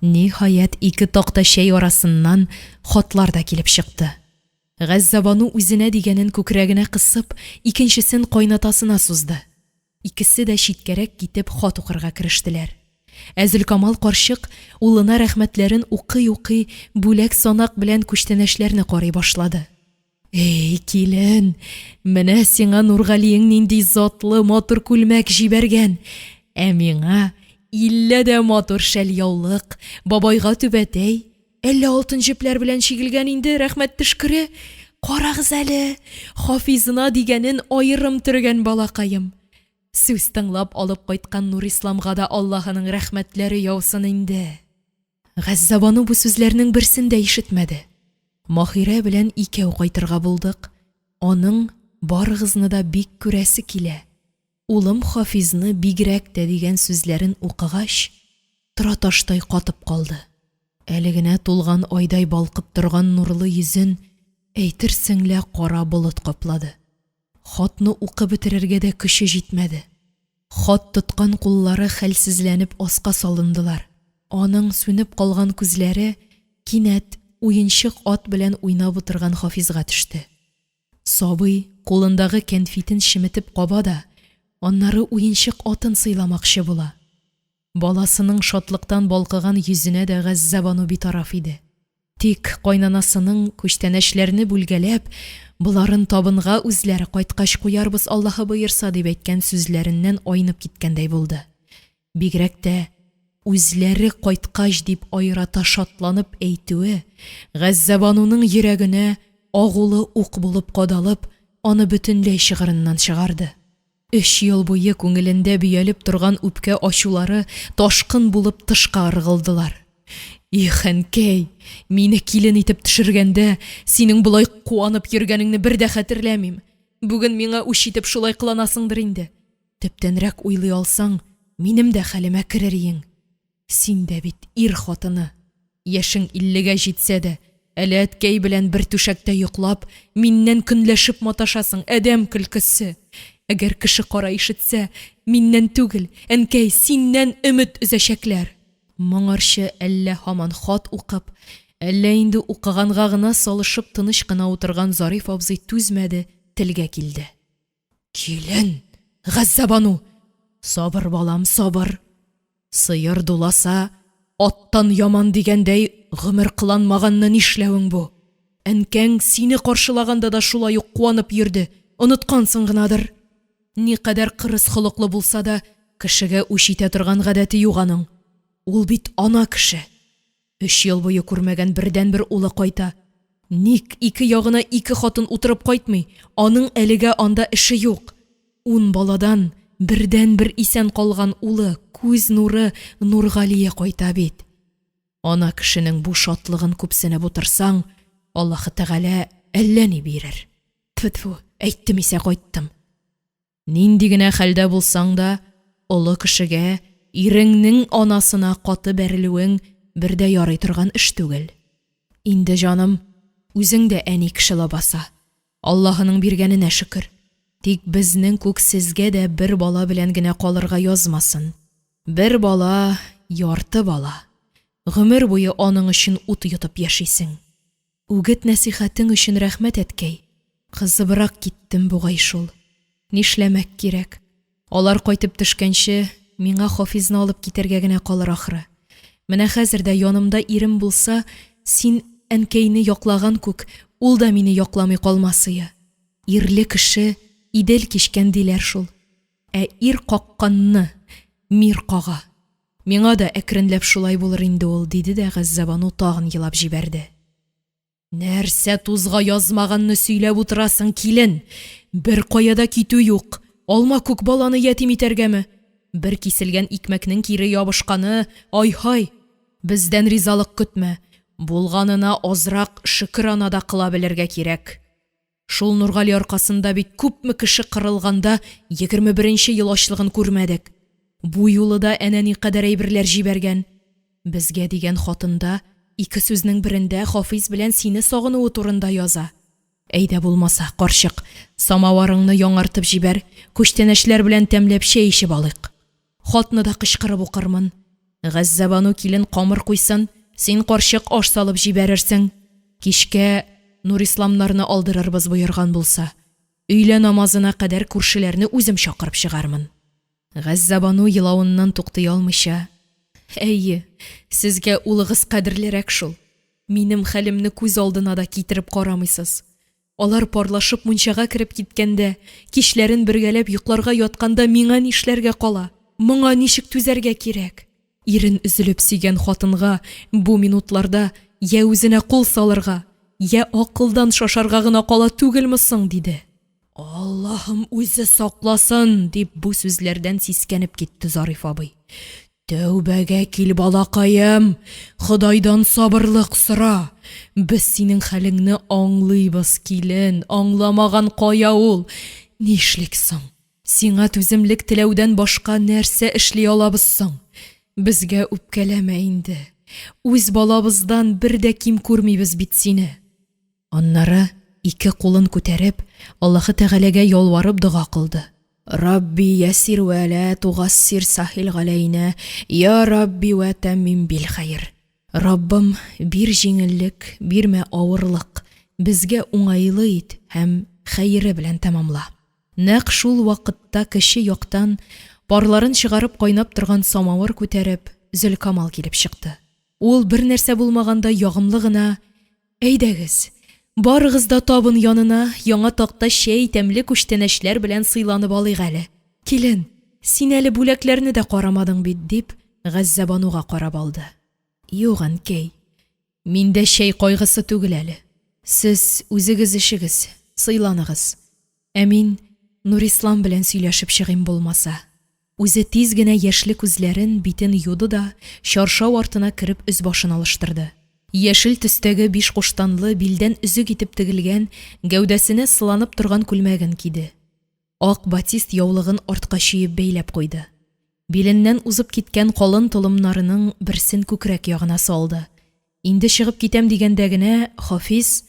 Speaker 1: Ниһаять, ике такта чәй арасыннан хатлар да килеп чыкты. Газзәбану үзенә дигәнен күкрәгенә кысып, икенчесен каенатасына сузды. Икесе дә, читкәрәк китеп, хат укырга керештеләр. Ә Зөлкамал карчык, улына рәхмәтләрен укый-укый, бүләк-санак белән күчтәнәчләрне карый башлады. Әй, килен, менә сиңа Нургалиең нинди затлы матур күлмәк җибәргән, ә миңа иллә дә матур шәльяулык, бабайга түбәтәй, әллә алтын җепләр белән чигелгән инде, рәхмәт төшкере! Карагыз әле, Хафизына дигәнен аерым төргән балакаем! Сүз тыңлап алып кайткан Нурисламга да Аллаһының рәхмәтләре яусын инде! Газзәбану бу сүзләрнең берсен дә ишетмәде. Маһирә белән икәү кайтырга булдык. Аның барыгызны да бик күрәсе килә, улым Хафизны бигрәк тә дигән сүзләрен укыгач, тораташтай катып калды. Әле генә тулган айдай балкып торган нурлы йөзен әйтерсең лә кара болыт каплады. Хатны укып бетерергә дә көче җитмәде. Хат тоткан куллары хәлсезләнеп аска салындылар. Аның сүнеп калган күзләре кинәт уенчык ат белән уйнап утырган Хафизга төште. Сабый кулындагы кәнфитен чеметеп каба да, аннары уенчык атын сыйламакчы була. Баласының шатлыктан балкыган йөзенә дә Газзәбану битараф иде. Тик кайнанасының, күчтәнәчләрне бүлгәләп, боларын табынга үзләре кайткач куярбыз, Аллаһы боерса, дип әйткән сүзләреннән айнып киткәндәй булды. Бигрәк тә үзләре кайткач дип аерата шатланып әйтүе Газзәбануның йөрәгенә агулы ук булып кадалып, аны бөтенләй чыгырыннан чыгарды. Өч ел буе күңелендә бөялеп торган үпкә-ачулары ташкын булып тышка ыргылдылар. Их, әнкәй, мине килен итеп төшергәндә, синең болай куанып йөргәнеңне бер дә хәтерләмим. Бүген миңа үч итеп шулай кыланасыңдыр инде. Төптәнрәк уйлый алсаң, минем дә хәлемә керер иең. Син дә бит ир хатыны. Яшең иллегә җитсә дә, әле әткәй белән бер түшәктә йоклап, миннән көнләшеп маташасың, адәм көлкесе! Әгәр кеше-кара ишетсә, миннән түгел, әнкәй, синнән өмет өзәчәкләр! Моңарчы әллә һаман хат укып, әллә инде укыганга гына салышып тыныч кына утырган Зариф абзый түзмәде, телгә килде. Килен! Газзәбану! Сабыр, балам, сабыр! Сыер дуласа, аттан яман дигәндәй, гомер кыланмаганны нишләвең бу? Әнкәң сине каршылаганда да шулай ук куанып йөрде, оныткансың гынадыр. Никадәр кырыс холыклы булса да, кешегә үч итә торган гадәте юк аның. Ул бит ана кеше. Өч ел буе күрмәгән бердәнбер улы кайта. Ник ике ягына ике хатын утырып кайтмый, аның әлегә анда эше юк. Ун баладан бердәнбер исән калган улы, күз нуры Нургалие кайта бит. Ана кешенең бу шатлыгын күпсенеп утырсаң, Аллаһы Тәгалә әллә ни бирер. Тфү-тфү, әйттем исә кайттым. Нинди генә хәлдә булсаң да, олы кешегә, иреңнең анасына каты бәрелүең бер дә ярый торган эш түгел. Инде, җаным, үзең дә әни кеше лабаса. Аллаһының биргәненә шөкер. Тик безнең күк сезгә дә бер бала белән генә калырга язмасын. Бер бала, ярты бала. Гомер буе аның өчен ут йотып яшисең. Үгет-нәсыйхәтең өчен рәхмәт, әткәй. Кызыбрак киттем бугай шул. Нишләмәк кирәк? Алар кайтып төшкәнче, миңа Хафизны алып китәргә генә калыр ахры. Менә хәзер дә янымда ирем булса, син әнкәйне яклаган күк, ул да мине якламый калмасые. Ирле кеше Идел кичкән диләр шул. Ә ир какканны мир кага. Миңа да әкренләп шулай булыр инде ул, диде дә Газзәбану тагын елап җибәрде. Нәрсә тузга язмаганны сөйләп утырасың, килен? Беркая да китү юк. Алма күк баланы ятим итәргәме? Бер киселгән икмәкнең кире ябышканы, ай-һай! Бездән ризалык көтмә. Булганына азрак шөкерана да кыла белергә кирәк. Шул Нургали аркасында бит күпме кеше кырылганда 21 нче ел ачлыгын күрмәдек. Бу юлы да әнә никадәр әйберләр җибәргән. Безгә дигән хатында ике сүзнең берендә Хафиз белән сине сагынуы турында яза. Әйдә булмаса, карчык, самавырыңны яңартып җибәр, күчтәнәчләр белән тәмләп чәй эчеп алыйк. Хатны да кычкырып укырмын. Газзәбану килен камыр куйсын, син, карчык, аш салып җибәрерсең. Кичкә Нурисламнарны алдырырбыз, боерган булса. Өйлә намазына кадәр күршеләрне үзем чакырып чыгармын. Газзәбану елавыннан туктый алмыйча: – Әйе, сезгә улыгыз кадерлерәк шул, минем хәлемне күз алдына да китереп карамыйсыз. Алар парлашып мунчага кереп киткәндә, кичләрен бергәләп йокларга ятканда миңа нишләргә кала, моңа ничек түзәргә кирәк? Ирен өзелеп сөйгән хатынга бу минутларда йә үзенә кул салырга, йә акылдан шашарга гына кала түгелме соң? – диде. Аллаһым үзе сакласын! – дип, бу сүзләрдән сискәнеп китте Зариф абый. Тәүбәгә кил, балакаем, Ходайдан сабырлык сора! Без синең хәлеңне аңлыйбыз, килен, аңламаган кая ул! Нишлик соң, сиңа түземлек теләүдән башка нәрсә эшли алабыз соң? Безгә үпкәләмә инде, үз балабыздан бер дә ким күрмибез бит сине. Аннары, ике кулын күтәреп, Аллаһы Тәгаләгә ялварып дога кылды. Рабби яссир вә лә тугассир сахил галәйнә, йа Рабби вә тәммим бил хәер. Раббым, бир җиңеллек, бирмә авырлык, безгә уңайлы ит һәм хәере белән тәмамла. Нәкъ шул вакытта кече яктан, парларын чыгарып кайнап торган самавыр күтәреп, Зөлкамал килеп чыкты. Ул, бернәрсә булмагандай ягымлы гына: Әйдәгез, барыгыз да табын янына, яңа такта чәй, тәмле күчтәнәчләр белән сыйланып алыйк әле. Килен, син әле бүләкләрне дә карамадың бит, дип, Газзәбануга карап алды. Юк, әнкәй, миндә чәй кайгысы түгел әле. Сез үзегез эчегез, сыйланыгыз. Ә мин Нурислам белән сөйләшеп чыгыйм булмаса. Үзе тиз генә яшьле күзләрен, битен юды да, чаршау артына кереп өс-башын алыштырды. Яшел төстәге бишкуштанлы, билдән өзек итеп тегелгән, гәүдәсенә сыланып торган күлмәген киде. Ак батист яулыгын артка чөеп бәйләп куйды. Биленнән узып киткән калын толымнарының берсен күкрәк ягына салды. Инде чыгып китәм дигәндә генә, Хафиз: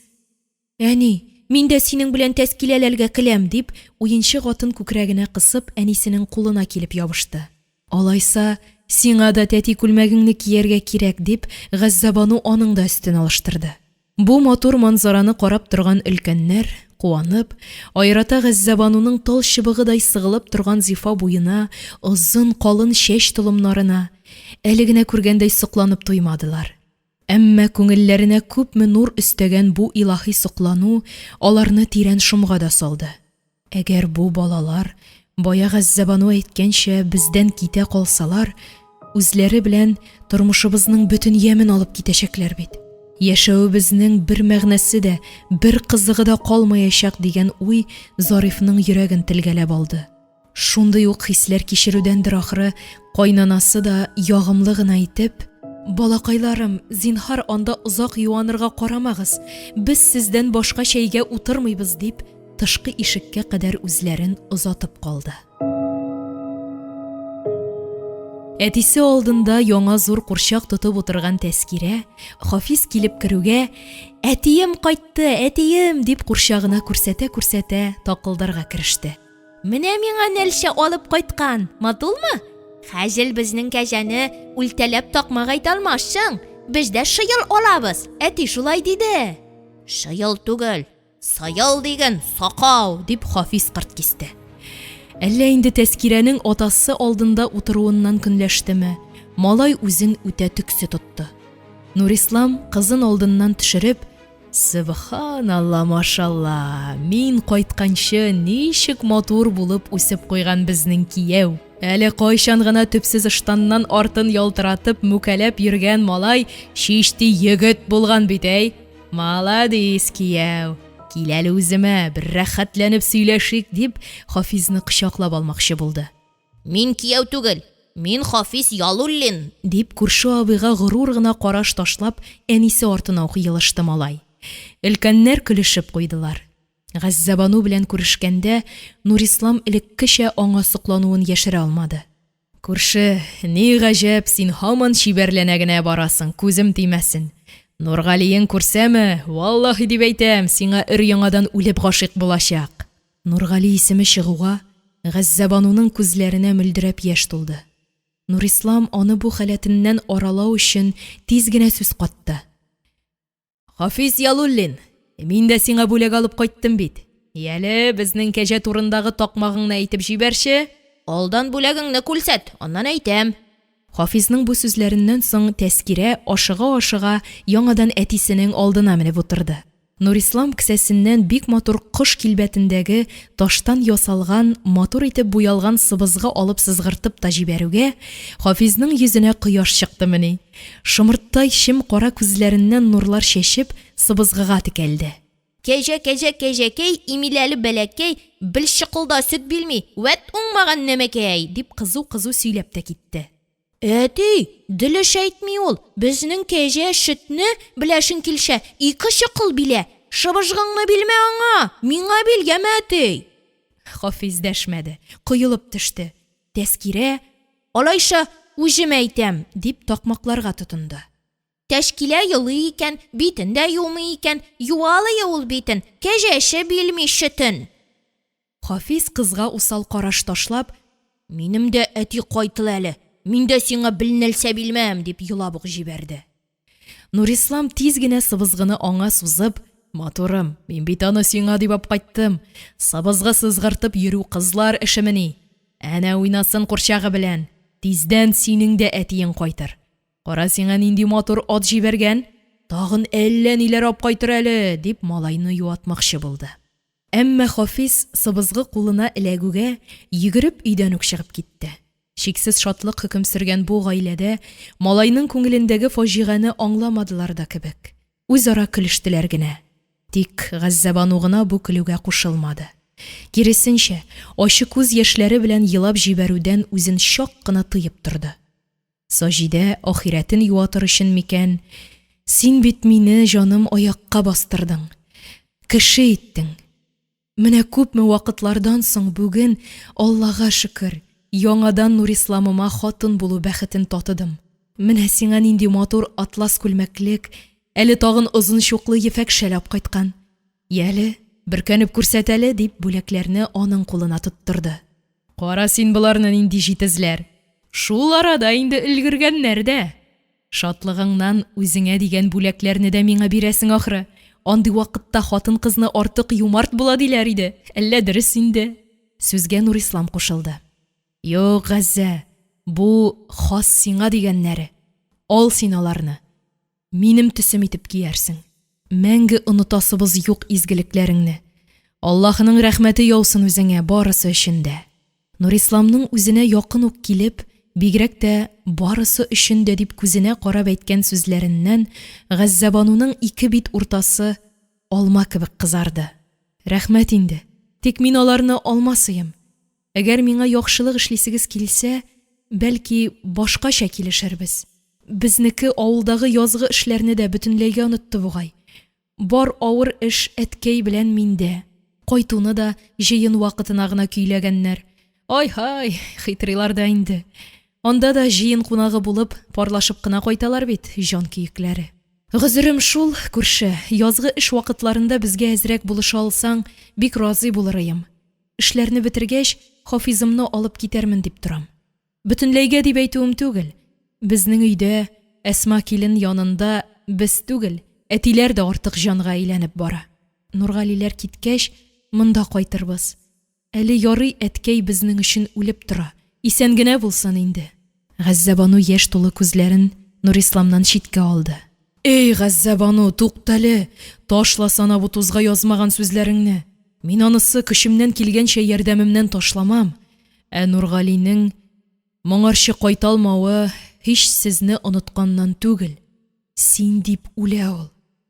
Speaker 1: Әни, мин дә синең белән Тәскиләләлгә келәм, дип, уенчык атын күкрәгенә кысып, әнисенең кулына килеп ябышты. Алайса, сиңа да тәти күлмәгеңне кияргә кирәк, дип, Газзәбану аның да өстен алыштырды. Бу матур манзараны карап торган өлкәннәр, куанып, аерата Газзәбануның тал чыбыгыдай сыгылып торган зифа буена, озын калын чәч толымнарына, әле генә күргәндәй сокланып туймадылар. Әмма күңелләренә күпме нур өстәгән бу илаһи соклану аларны тирән шомга да салды. Әгәр бу балалар, бая Газзәбану әйткәнчә, бездән китә калсалар, үзләре белән тормышыбызның бөтен ямен алып китәчәкләр бит. Яшәвебезнең бер мәгънәсе дә, бер кызыгы да калмаячак дигән уй Зарифның йөрәген телгәләп алды. Шундый ук хисләр кичерүдәндер ахры, кайнанасы да ягымлы гына итеп: Балакайларым, зинһар, анда озак юанырга карамагыз, без сездән башка чәйгә утырмыйбыз, дип, тышкы ишеккә кадәр үзләрен озатып калды. Әтисе алдында яңа зур курчак тотып утырган Тәскирә, Хафиз килеп керүгә, Әтием кайтты, әтием! дип курчагына күрсәтә-күрсәтә такылдарга кереште.
Speaker 2: Менә миңа нәлчә алып кайткан, матулмы? Хәзел безнең кәҗәне үлтәләп такмак әйтә алмассың. Без дә шыел алабыз, әти шулай диде. Шыел түгел, сыел диген, сакау,
Speaker 1: дип Хафиз кырт кисте. Әллә инде Тәскирәнең атасы алдында утыруыннан көнләштеме, малай үзен үтә төксе тотты. Нурислам, кызын алдыннан төшереп, Сөбханалла, машалла, мин кайтканчы ничек матур булып үсеп куйган безнең кияү! Әле кайчан гына төпсез ыштаннан артын ялтыратып, мүкәләп йөргән малай чишти егет булган бит, әй! Маладис, кияү! Кил әле үземә, бер рәхәтләнеп сөйләшик, дип, Хафизны кочаклап алмакчы булды.
Speaker 2: Мин кияү түгел, мин Хафиз Ялуллин!
Speaker 1: Дип, күрше абыйга горур гына караш ташлап, әнисе артына ук елышты малай. Өлкәннәр көлешеп куйдылар. Газзәбану белән күрешкәндә, Нурислам элеккечә аңа соклануын яшерә алмады. Күрше, ни гаҗәп, син һаман чибәрләнә генә барасың, күзем тимәсен. Нургалиең күрсәме, валлаһи дип әйтәм, сиңа өр-яңадан үлеп гашыйк булачак! Нургали исеме чыгуга, Газзәбануның күзләренә мөлдерәп яшь тулды. Нурислам аны бу халәтеннән аралау өчен тиз генә сүз катты. Хафиз Ялуллин, мин дә сиңа бүләк алып кайттым бит. Яле, безнең кәҗә турындагы такмагыңны әйтеп җибәрче.
Speaker 2: Алдан бүләгеңне күрсәт, аннан әйтәм.
Speaker 1: Хафизның бу сүзләреннән соң Тәскирә, ашыга-ашыга, яңадан әтисенең алдына менеп утырды. Нурислам кесәсеннән бик матур кош килбәтендәге таштан ясалган, матур итеп буялган сыбызгы алып сызгыртып та җибәрүгә, Хафизның йөзенә кояш чыктымыни! Шомырттай чем-кара күзләреннән нурлар чәчеп, сыбызгыга текәлде.
Speaker 2: Кәҗә, кәҗә, кәҗәкәй, имиләле бәләкәй, бел чыкылда сөт билми, вәт уңмаган нәмәкәй!
Speaker 1: Дип кызу-кызу сөйләп тә китте.
Speaker 2: Әти, дөлеш әйтми ул, безнең кәҗә шөтне, беләшең килшә, ике чокыл билә, шыбыжгыңны билмә аңа, миңа бил, яме, әти!
Speaker 1: Хафиз дәшмәде, коелып төште. Тәскирә:
Speaker 2: Алайша, үзем әйтәм!
Speaker 1: – дип такмакларга тотынды.
Speaker 2: Тәшкилә елый икән, битен дә юмый икән, юалые ул битен, кәҗәче билми шөтен!
Speaker 1: Хафиз кызга усал караш ташлап:
Speaker 2: Минем дә әти кайтыл әле, мин дә сиңа белнәлсә билмәм, дип елап ук җибәрде.
Speaker 1: Нурислам тиз генә сыбызгыны аңа сузып: «Матурым, мин бит аны сиңа дип апкайттым. Сыбызгы сызгыртып йөрү кызлар эшемени? Әнә уйнасын курчагы белән. Тиздән синең дә әтиең кайтыр. Кара, сиңа нинди матур ат җибәргән! Тагын әллә ниләр апкайтыр әле!» – дип, малайны юатмакчы булды. Әмма Хафиз, сыбызгы кулына эләгүгә, йөгереп өйдән үк чыгып китте. Чиксез шатлык хөкем сөргән бу гаиләдә малайның күңелендәге фаҗигане аңламадылар да кебек. Үзара көлештеләр генә. Тик Газзәбану гына бу көлүгә кушылмады. Киресенчә, ачы күз яшьләре белән елап җибәрүдән үзен чак кына тыеп торды. Саҗидә ахирәтен юатыр өчен микән, Син бит мине, җаным, аякка бастырдың, кеше иттең. Менә күпме вакытлардан соң бүген, Аллага шөкер, яңадан Нурисламыма хатын булу бәхетен татыдым. Менә сиңа нинди матур атлас күлмәклек, әле тагын озын чуклы ефәк шәл апкайткан. Яле, бөркәнеп күрсәт әле, дип, бүләкләрне аның кулына тоттырды. Кара син боларны, нинди җитезләр! Шул арада инде өлгергәннәр дә. Шатлыгыңнан үзеңә дигән бүләкләрне дә миңа бирәсең, ахры. Андый вакытта хатын-кызны артык юмарт була диләр иде, әллә дөрес инде? Сүзгә Нурислам кушылды. Юк, Газзә, бу хас сиңа дигәннәре. Ал син аларны. Минем төсем итеп киярсең. Мәңге онытасыбыз юк изгелекләреңне. Аллаһының рәхмәте яусын үзеңә барысы өчен дә. Нурисламның үзенә якын ук килеп, бигрәк тә барысы өчен дә дип күзенә карап әйткән сүзләреннән Газзәбануның ике бит уртасы алма кебек кызарды. Рәхмәт инде, тик мин аларны алмасыем. Әгәр миңа яхшылык эшлисегез килсә, бәлки, башкача килешербез. Безнеке авылдагы язгы эшләрне дә бөтенләйгә онытты бугай. Бар авыр эш әткәй белән миндә. Кайтуны да җыен вакытына гына көйләгәннәр. Ай-һай, хитрыйлар да инде. Анда да җыен кунагы булып, парлашып кына кайталар бит, җан көекләре. Гозерем шул, күрше, язгы эш вакытларында безгә әзрәк булыша алсаң, бик разый булырыем. Эшләрне бетергәч, Хафизымны алып китәрмен дип торам. Бөтенләйгә дип әйтүем түгел. Безнең өйдә, Әсма килен янында без түгел, әтиләр дә артык җанга әйләнеп бара. Нургалиләр киткәч, монда кайтырбыз. Әле ярый әткәй безнең өчен үлеп тора, исән генә булсын инде. Газзәбану яшь тулы күзләрен Нурисламнан читкә алды. Эй, Газзәбану, туктале, ташласана бу тузга язмаган сүзләреңне. Мин анысы көчемнән килгәнчә ярдәмемнән ташламам. Ә Нургалинең моңарчы кайта алмавы һич сезне онытканнан түгел. Син дип үлә ул.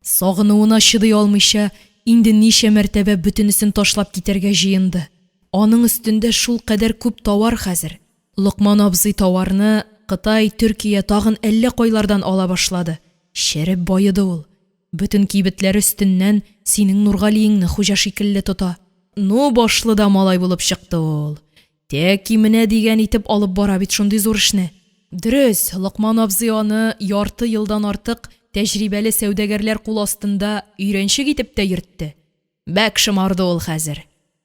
Speaker 1: Сагынуына чыдый алмыйча, инде ничә мәртәбә бөтенесен ташлап китәргә җыенды. Аның өстендә шулкадәр күп тауар хәзер. Локман абзый тауарны Кытай, Төркия, тагын әллә кайлардан ала башлады. Череп баеды ул. Бөтен кибетләре өстеннән синең Нургалиеңне хуҗа шикелле тота. Ну, башлы да малай булып чыкты ул. Тәки менә дигән итеп алып бара бит шундый зур эшне. Дөрес, Локман абзый аны ярты елдан артык тәҗрибәле сәүдәгәрләр кул астында өйрәнчек итеп тә йөртте. Бәк шомарды ул хәзер.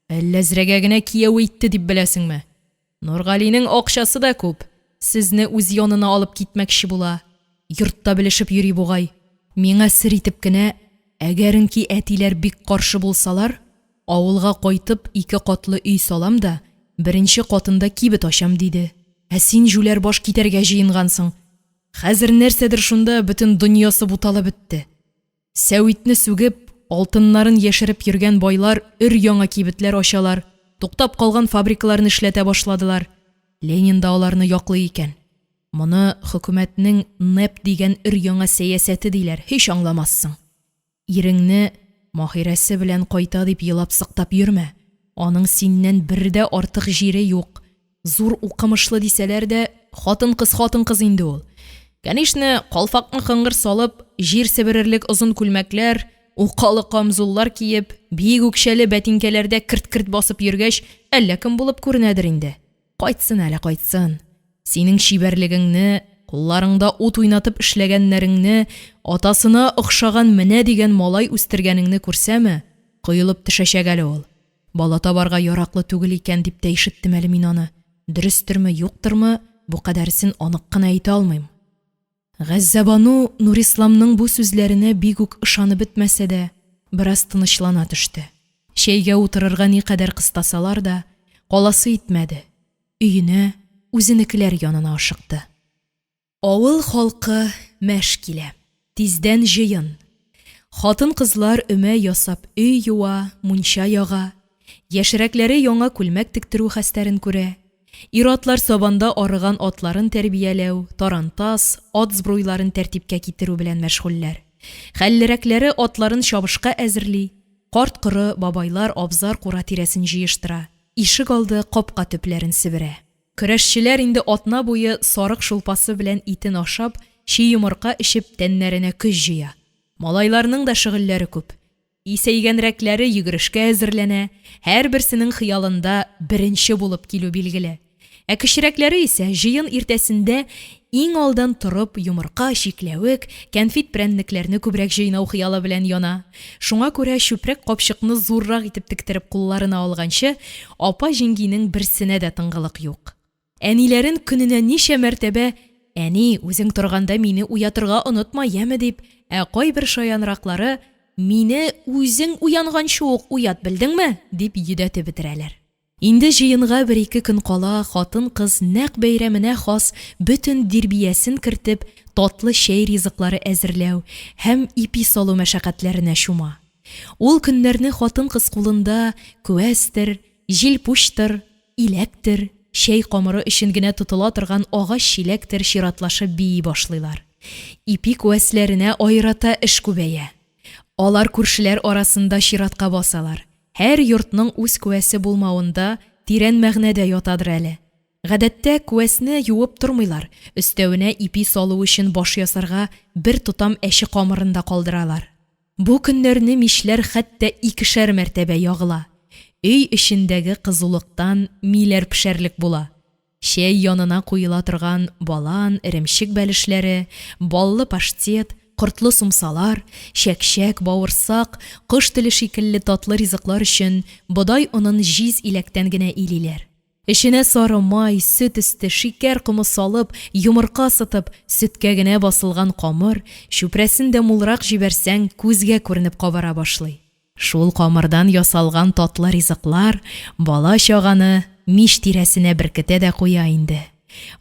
Speaker 1: Әллә зрәгә генә кияү итте дип беләсеңме? Нургалинең акчасы да күп, сезне үз янына алып китмәкче була. Йортта белешеп йөри бугай. Миңа сер итеп кенә, әгәренки әтиләр бик каршы булсалар, авылга кайтып ике катлы өй салам да, беренче катында кибет ачам, диде. Ә син, җүләр баш, китәргә җыенгансың. Хәзер нәрсәдер шунда бөтен дөньясы буталып бетте. Сәвитне сүгеп, алтыннарын яшереп йөргән байлар өр-яңа кибетләр ачалар, туктап калган фабрикаларны эшләтә башладылар. Ленин да аларны яклый икән. Моны хөкүмәтнең НЭП дигән өр-яңа сәясәте диләр, һич аңламассың. Иреңне Маһирәсе белән кайта дип елап-сыктап йөрмә, аның синнән бер дә артык җире юк. Зур укымышлы дисәләр дә, хатын-кыз хатын-кыз инде ул. Кәнишне, калфакны кыңгыр салып, җир себерерлек озын күлмәкләр, укалы камзуллар киеп, биек үкчәле бәтинкәләрдә керт-керт басып йөргәч, әллә кем булып күренәдер инде. Кайтсын әле, кайтсын. Синең чибәрлегеңне, кулларыңда ут уйнатып эшләгәннәреңне, атасына охшаган менә дигән малай үстергәнеңне күрсәме, коелып төшәчәк әле ул. Бала табарга яраклы түгел икән дип тә ишеттем әле мин аны. Дөрестерме, юктырмы, бу кадәресен анык кына әйтә алмыйм. Газзәбану Нурисламның бу сүзләренә бик үк ышанып бетмәсә дә, бераз тынычлана төште. Чәйгә утырырга никадәр кыстасалар да, каласы итмәде, өенә, үзенекеләр янына ашыкты. Авыл халкы мәш килә. Тиздән җыен. Хатын-кызлар өмә ясап өй юа, мунча яга. Яшьрәкләре яңа күлмәк тектерү хәстәрен күрә. Ир-атлар сабанда арыган атларын тәрбияләү, тарантас, ат сбруйларын тәртипкә китерү белән мәшгульләр. Хәллерәкләре атларын чабышка әзерли, карт-коры, бабайлар абзар-кура тирәсен җыештыра, ишегалды, капка төпләрен себерә. Көрәшчеләр инде атна буе сарык шулпасы белән итен ашап, чи йомырка эчеп, тәннәренә көч җыя. Малайларның да шөгыльләре күп. Исәйгәнрәкләре йөгерешкә әзерләнә, һәрберсенең хыялында беренче булып килү билгеле. Ә кечерәкләре исә җыен иртәсендә иң алдан торып йомырка, чикләвек, кәнфит-прәннекләрне күбрәк җыйнау хыялы белән яна. Шуңа күрә чүпрәк капчыкны зуррак итеп тектереп кулларына алганчы, апа-җиңгинең берсенә дә тынгылык юк. Әниләрен көненә ничә мәртәбә «Әни, үзең торганда мине уятырга онытма, яме» дип, ә кайбер шаянраклары «Мине үзең уянганчы ук уят, белдеңме?» дип йөдәтеп бетерәләр. Инде җыенга бер-ике көн кала хатын-кыз нәкъ бәйрәменә хас бөтен дирбиясен кертеп, татлы чәй ризыклары әзерләү һәм ипи салу мәшәкатьләренә чума. Ул көннәрне хатын-кыз кулында күәстер, җилпучтыр, иләктер, чәй камыры өчен генә тотыла торган агач чиләктер чиратлашып бии башлыйлар. Ипи күәсләренә аерата эш күбәя. Алар күршеләр арасында чиратка басалар. Һәр йортның үз күәсе булмавында тирән мәгънә дә ятадыр әле. Гадәттә, күәсне юып тормыйлар, өстәвенә ипи салу өчен баш ясарга бер тотам әче камырын да калдыралар. Бу көннәрне мичләр хәтта икешәр мәртәбә ягыла. Өй эчендәге кызулыктан миләр пешәрлек була. Чәй янына куела торган балан, эремчек бәлешләре, баллы паштет, кортлы сумсалар, чәкчәк, бавырсак, кош теле шикелле татлы ризыклар өчен бодай онын җиз иләктән генә илиләр. Эченә сары май, сөт өсте, шикәр комы салып, йомырка сытып, сөткә генә басылган камыр, чүпрәсен дә мулрак җибәрсәң, күзгә күренеп кабара башлый. Шул камырдан ясалган татлы ризыклар бала-чаганы мич тирәсенә беркетә дә куя инде.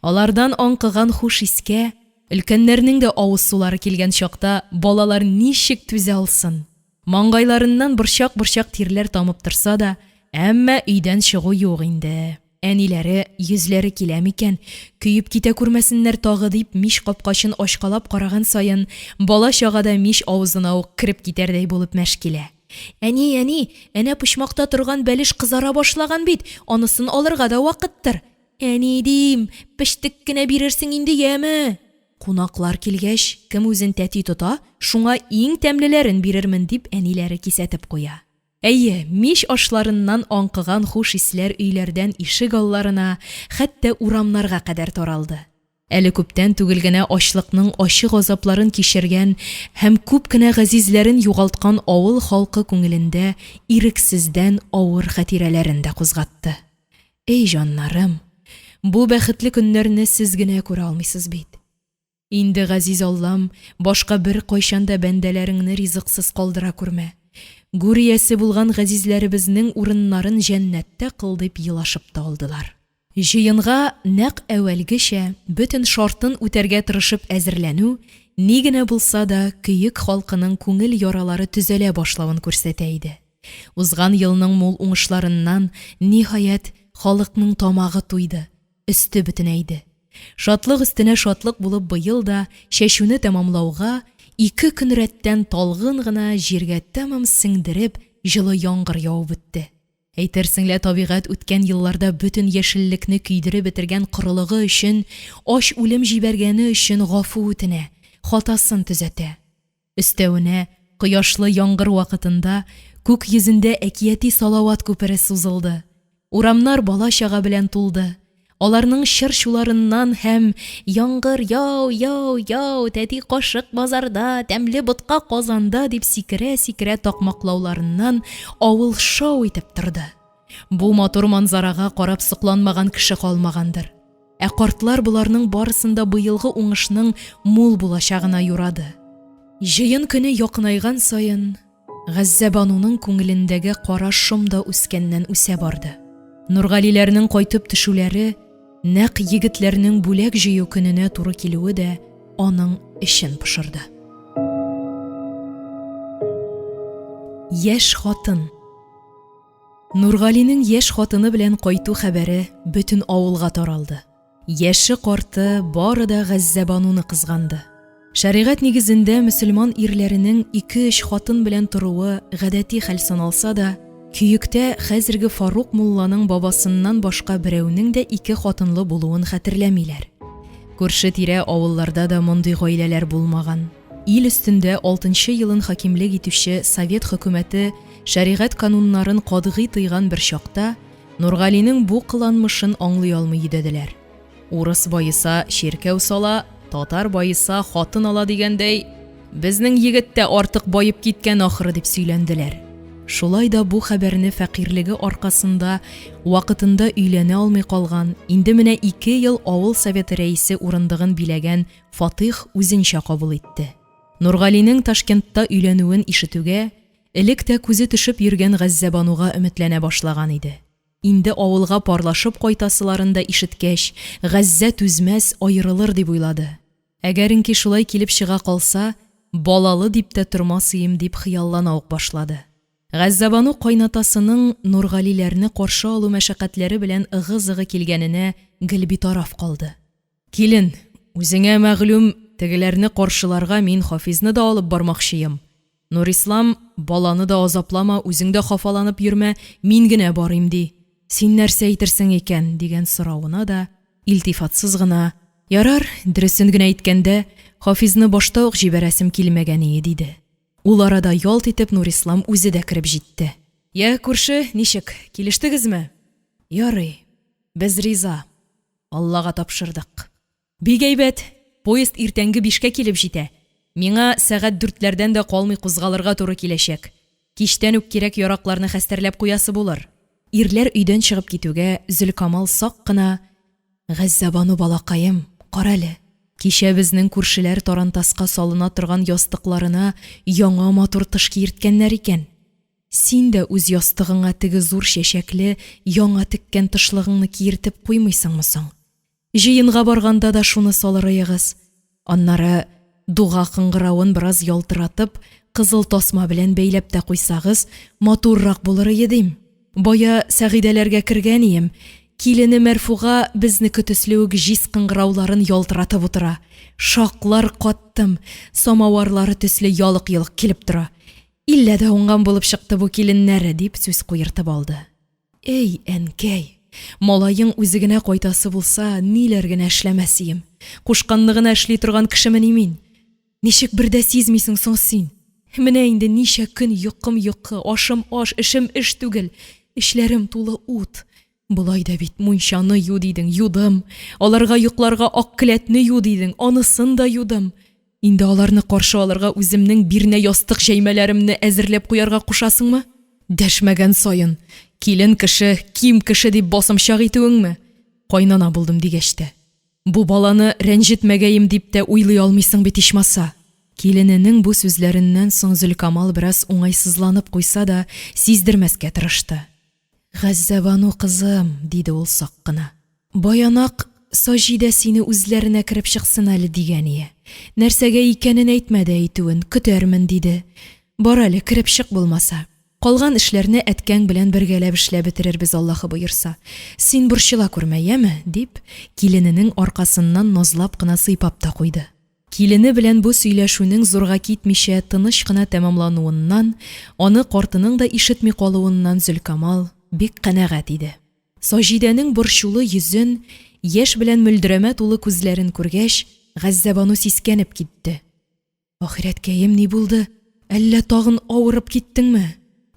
Speaker 1: Алардан аңкыган хуш искә өлкәннәрнең дә авыз сулары килгән чакта балалар ничек түзә алсын? Маңгайларыннан борчак-борчак тирләр тамып торса да, әмма өйдән чыгу юк инде. Әниләре, йөзләре килә микән, көеп китә күрмәсеннәр тагы дип, мич капкачын ачкалап караган саен, бала-чага да мич авызына ук кереп китәрдәй булып мәш килә. Әни, әни, әнә почмакта торган бәлеш кызара башлаган бит, анысын алырга да вакыттыр. Әни, дим, пештек кенә бирерсең инде, яме? Кунаклар килгәч, кем үзен тәти тота, шуңа иң тәмлеләрен бирермен, дип әниләре кисәтеп куя. Әйе, мич ашларыннан аңкыган хуш исләр өйләрдән ишегалларына, хәтта урамнарга кадәр таралды. Әле күптән түгел генә ачлыкның ачы газапларын кичергән һәм күп кенә газизләрен югалткан авыл халкы күңелендә ирексездән авыр хатирәләрен дә кузгатты. Әй җаннарым, бу бәхетле көннәрне сез генә күрә алмыйсыз бит! Инде, газиз Аллам, башка беркайчан да бәндәләреңне ризыксыз калдыра күрмә, гүр иясе булган газизләребезнең урыннарын җәннәттә кыл, дип елашып та алдылар. Җыенга нәкъ әүвәлгечә, бөтен шартын үтәргә тырышып әзерләнү, ни генә булса да, Көек халкының күңел яралары төзәлә башлавын күрсәтә иде. Узган елның мул уңышларыннан, ниһаять, халыкның тамагы туйды, өсте бөтенәйде. Шатлык өстенә шатлык булып быел да, чәчүне тәмамлауга, ике көн рәттән талгын гына җиргә тәмам сеңдереп, җылы яңгыр явып үтте. Әйтерсең лә табигать үткән елларда бөтен яшеллекне көйдереп бетергән корылыгы өчен, ач үлем җибәргәне өчен гафу үтенә, хатасын төзәтә. Өстәвенә, кояшлы яңгыр вакытында күк йөзендә әкияти салават күпере сузылды. Урамнар бала-чага белән тулды. Аларның чыр-чуларыннан һәм Яңгыр яу, яу, яу, тәти кашык базарда, тәмле ботка казанда дип сикерә-сикерә такмаклауларыннан авыл шау итеп торды. Бу матур манзарага карап сокланмаган кеше калмагандыр. Ә картлар боларның барысын да быелгы уңышның мул булачагына юрады. Җыен көне якынайган саен, Газзәбануның күңелендәге кара шом да үскәннән-үсә барды. Нургалиләрнең кайтып төшүләре, нәкъ егетләрнең бүләк җыю көненә туры килүе дә аның эчен пошырды. Яшь хатын Нургалинең яшь хатыны белән кайту хәбәре бөтен авылга таралды. Яше-карты бары да Газзәбануны кызганды. Шәригать нигезендә мөселман ирләренең ике-өч хатын белән торуы гадәти хәл саналса да, Көектә хәзерге Фарук мулланың бабасыннан башка берәүнең дә ике хатынлы булуын хәтерләмиләр. Күрше-тирә авылларда да мондый гаиләләр булмаган. Ил өстендә алтынчы елын хакимлек итүче совет хөкүмәте шәригать кануннарын катгый тыйган бер чакта, Нургалинең бу кыланмышын аңлый алмый йөдәделәр. Урыс баеса, чиркәү сала, татар баеса, хатын ала дигәндәй, безнең егет тә артык баеп киткән ахры дип сөйләнделәр. Шулай да бу хәбәрне фәкыйрьлеге аркасында вакытында өйләнә алмый калган, инде менә ике ел авыл советы рәисе урындыгын биләгән Фатыйх үзенчә кабул итте. Нургалинең Ташкентта өйләнүен ишетүгә, Элек тә күзе төшеп йөргән Газзәбануга өметләнә башлаган иде. Инде авылга парлашып кайтасыларын да ишеткәч, Газзә түзмәс, аерылыр дип уйлады. Әгәренки шулай килеп чыга калса, балалы дип тә тормасыем дип хыяллана ук башлады. Газзәбану кайнатасының Нургалиләрне каршы алу мәшәкатьләре белән ыгы-зыгы килгәненә гел битараф калды. Килен, үзеңә мәгълүм, тегеләрне каршыларга мин Хафизны да алып бармакчыем. Нурислам, баланы да азаплама, үзең дә хафаланып йөрмә, мин генә барыйм, ди. Син нәрсә әйтерсең икән? дигән соравына да илтифатсыз гына, Ярар, дөресен генә әйткәндә, Хафизны башта ук җибәрәсем килмәгәние, диде. Ул арада ялт итеп Нурислам үзе дә кереп җитте. Йә, күрше, ничек, килештегезме? Ярый, без риза. Аллага тапшырдык. Бик әйбәт! Поезд иртәнге бишкә килеп җитә. Миңа сәгать дүртләрдән дә калмый кузгалырга туры киләчәк. Кичтән үк кирәк-яракларны хәстәрләп куясы булыр. Ирләр өйдән чыгып китүгә, Зөлкамал сак кына, Газзәбану балакаем, карале, кичә безнең күршеләр тарантаска салына торган ястыкларына яңа матур тыш киерткәннәр икән. Син дә үз ястыгыңа теге зур чәчәкле, яңа теккән тышлыгыңны киертеп куймыйсыңмы соң? Җыенга барганда да шуны салырыегыз. Аннары дуга кыңгыравын бераз ялтыратып, кызыл тасма белән бәйләп тә куйсагыз, матуррак булырые, дим. Бая Сәгыйдәләргә кергәнием, килене Мәрфуга безнеке төсле үк җиз кыңгырауларын ялтыратып утыра. Шаклар каттым, самаварлары төсле ялык-йолык килеп тора. Иллә дә уңган булып чыкты бу киленнәре, дип сүз куертып алды. Әй, әнкәй, малаең үзе генә кайтасы булса, ниләр генә эшләмәс ием. Кушканны гына эшли торган кешемени мин? Ничек бер дә сизмисең соң син? Менә инде ничә көн йокым йокы, ашым аш, эшем эш түгел. Эчләрем тулы ут. Болай да бит мунчаны ю дидең, юдым, аларга йокларга ак келәтне ю дидең, анысын да юдым. Инде аларны каршы алырга үземнең бирнә-ястык җәймәләремне әзерләп куярга кушасыңмы? Дәшмәгән саен, килен кеше, ким кеше дип басымчак итүеңме? Кайнана булдым дигәч тә. Бу баланы рәнҗетмәгәем дип тә уйлый алмыйсың бит ичмаса! Килененең бу сүзләреннән соң Зөлкамал бераз уңайсызланып куйса да, сиздермәскә тырышты. Газзәбану кызым, диде ул сак кына, баянак Саҗидә сине үзләренә кереп чыксын әле дигәние. Нәрсәгә икәнен әйтмәде әйтүен, көтәрмен, диде. Бар әле, кереп чык булмаса. Калган эшләрне әткәң белән бергәләп эшләп бетерербез, Аллаһы боерса. Син борчыла күрмә, яме, дип, килененең аркасыннан назлап кына сыйпап та куйды. Килене белән бу сөйләшүнең зурга китмичә тыныч кына тәмамлануыннан, аны картының да ишетми калуыннан Зөлкамал бик канәгать иде. Саҗидәнең борчулы йөзен, яшь белән мөлдерәмә тулы күзләрен күргәч, Газзәбану сискәнеп китте. Ахирәткәем, ни булды? Әллә тагын авырып киттеңме?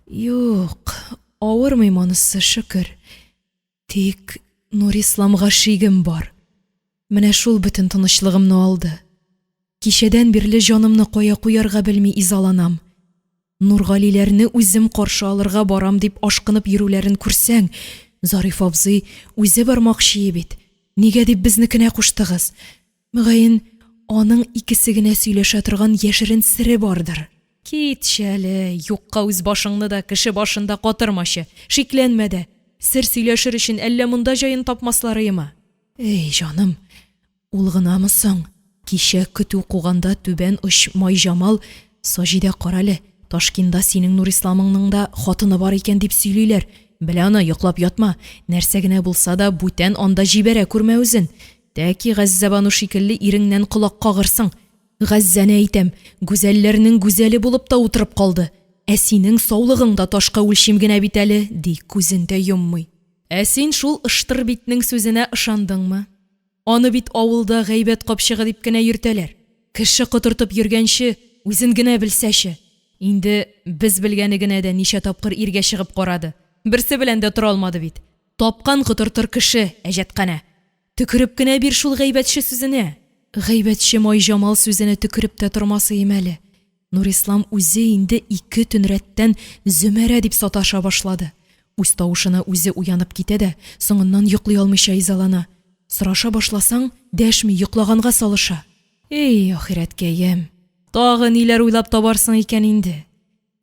Speaker 1: Юк, авырмыйм анысы, шөкер. Тик Нурисламга шигем бар. Менә шул бөтен тынычлыгымны алды. Кичәдән бирле җанымны кая куярга белми изаланам. Нургалиләрне үзем каршы алырга барам дип ашкынып йөрүләрен күрсәң, Зариф абзый үзе бармакчые бит, нигә дип безнекенә куштыгыз? Мөгаен, аның икесе генә сөйләшә торган яшерен сере бардыр. Китче әле, юкка үз башыңны да, кеше башын да катырмачы, шикләнмә дә. Сер сөйләшер өчен әллә монда җаен тапмасларыемы? Эй, җаным, ул гынамы соң? Кичә көтү куганда түбән оч Майҗамал, Саҗидә, карале, Ташкинда синең Нурисламыңның да хатыны бар икән дип сөйлиләр. Белә аны, йоклап ятма. Нәрсә генә булса да, бүтән анда җибәрә күрмә үзен. Тәки Газзәбану шикелле иреңнән колак кагырсың. Газзәне әйтәм, гүзәлләрнең гүзәле булып та утырып калды. Ә синең саулыгың да ташка үлчим генә бит әле, ди, күзен дә йоммый. Ә син шул ыштыр битнең сүзенә ышандыңмы? Аны бит авылда гайбәт капчыгы дип кенә йөртәләр. Кеше котыртып йөргәнче, үзен генә белсәче. Инде без белгәне генә дә ничә тапкыр иргә чыгып карады. Берсе белән дә тора алмады бит. Тапкан котыртыр кеше, әҗәтканә. Төкереп кенә бир шул гайбәтче сүзенә! Гайбәтче Майҗамал сүзенә төкереп тә тормасыем әле. Нурислам үзе инде ике төн рәттән Зөмәрә дип саташа башлады. Үз тавышына үзе уянып китә дә, соңыннан йоклый алмыйча изалана. Сораша башласаң, дәшми, йоклаганга салыша. Эй, ахирәткәем, тагы ниләр уйлап табарсың икән инде?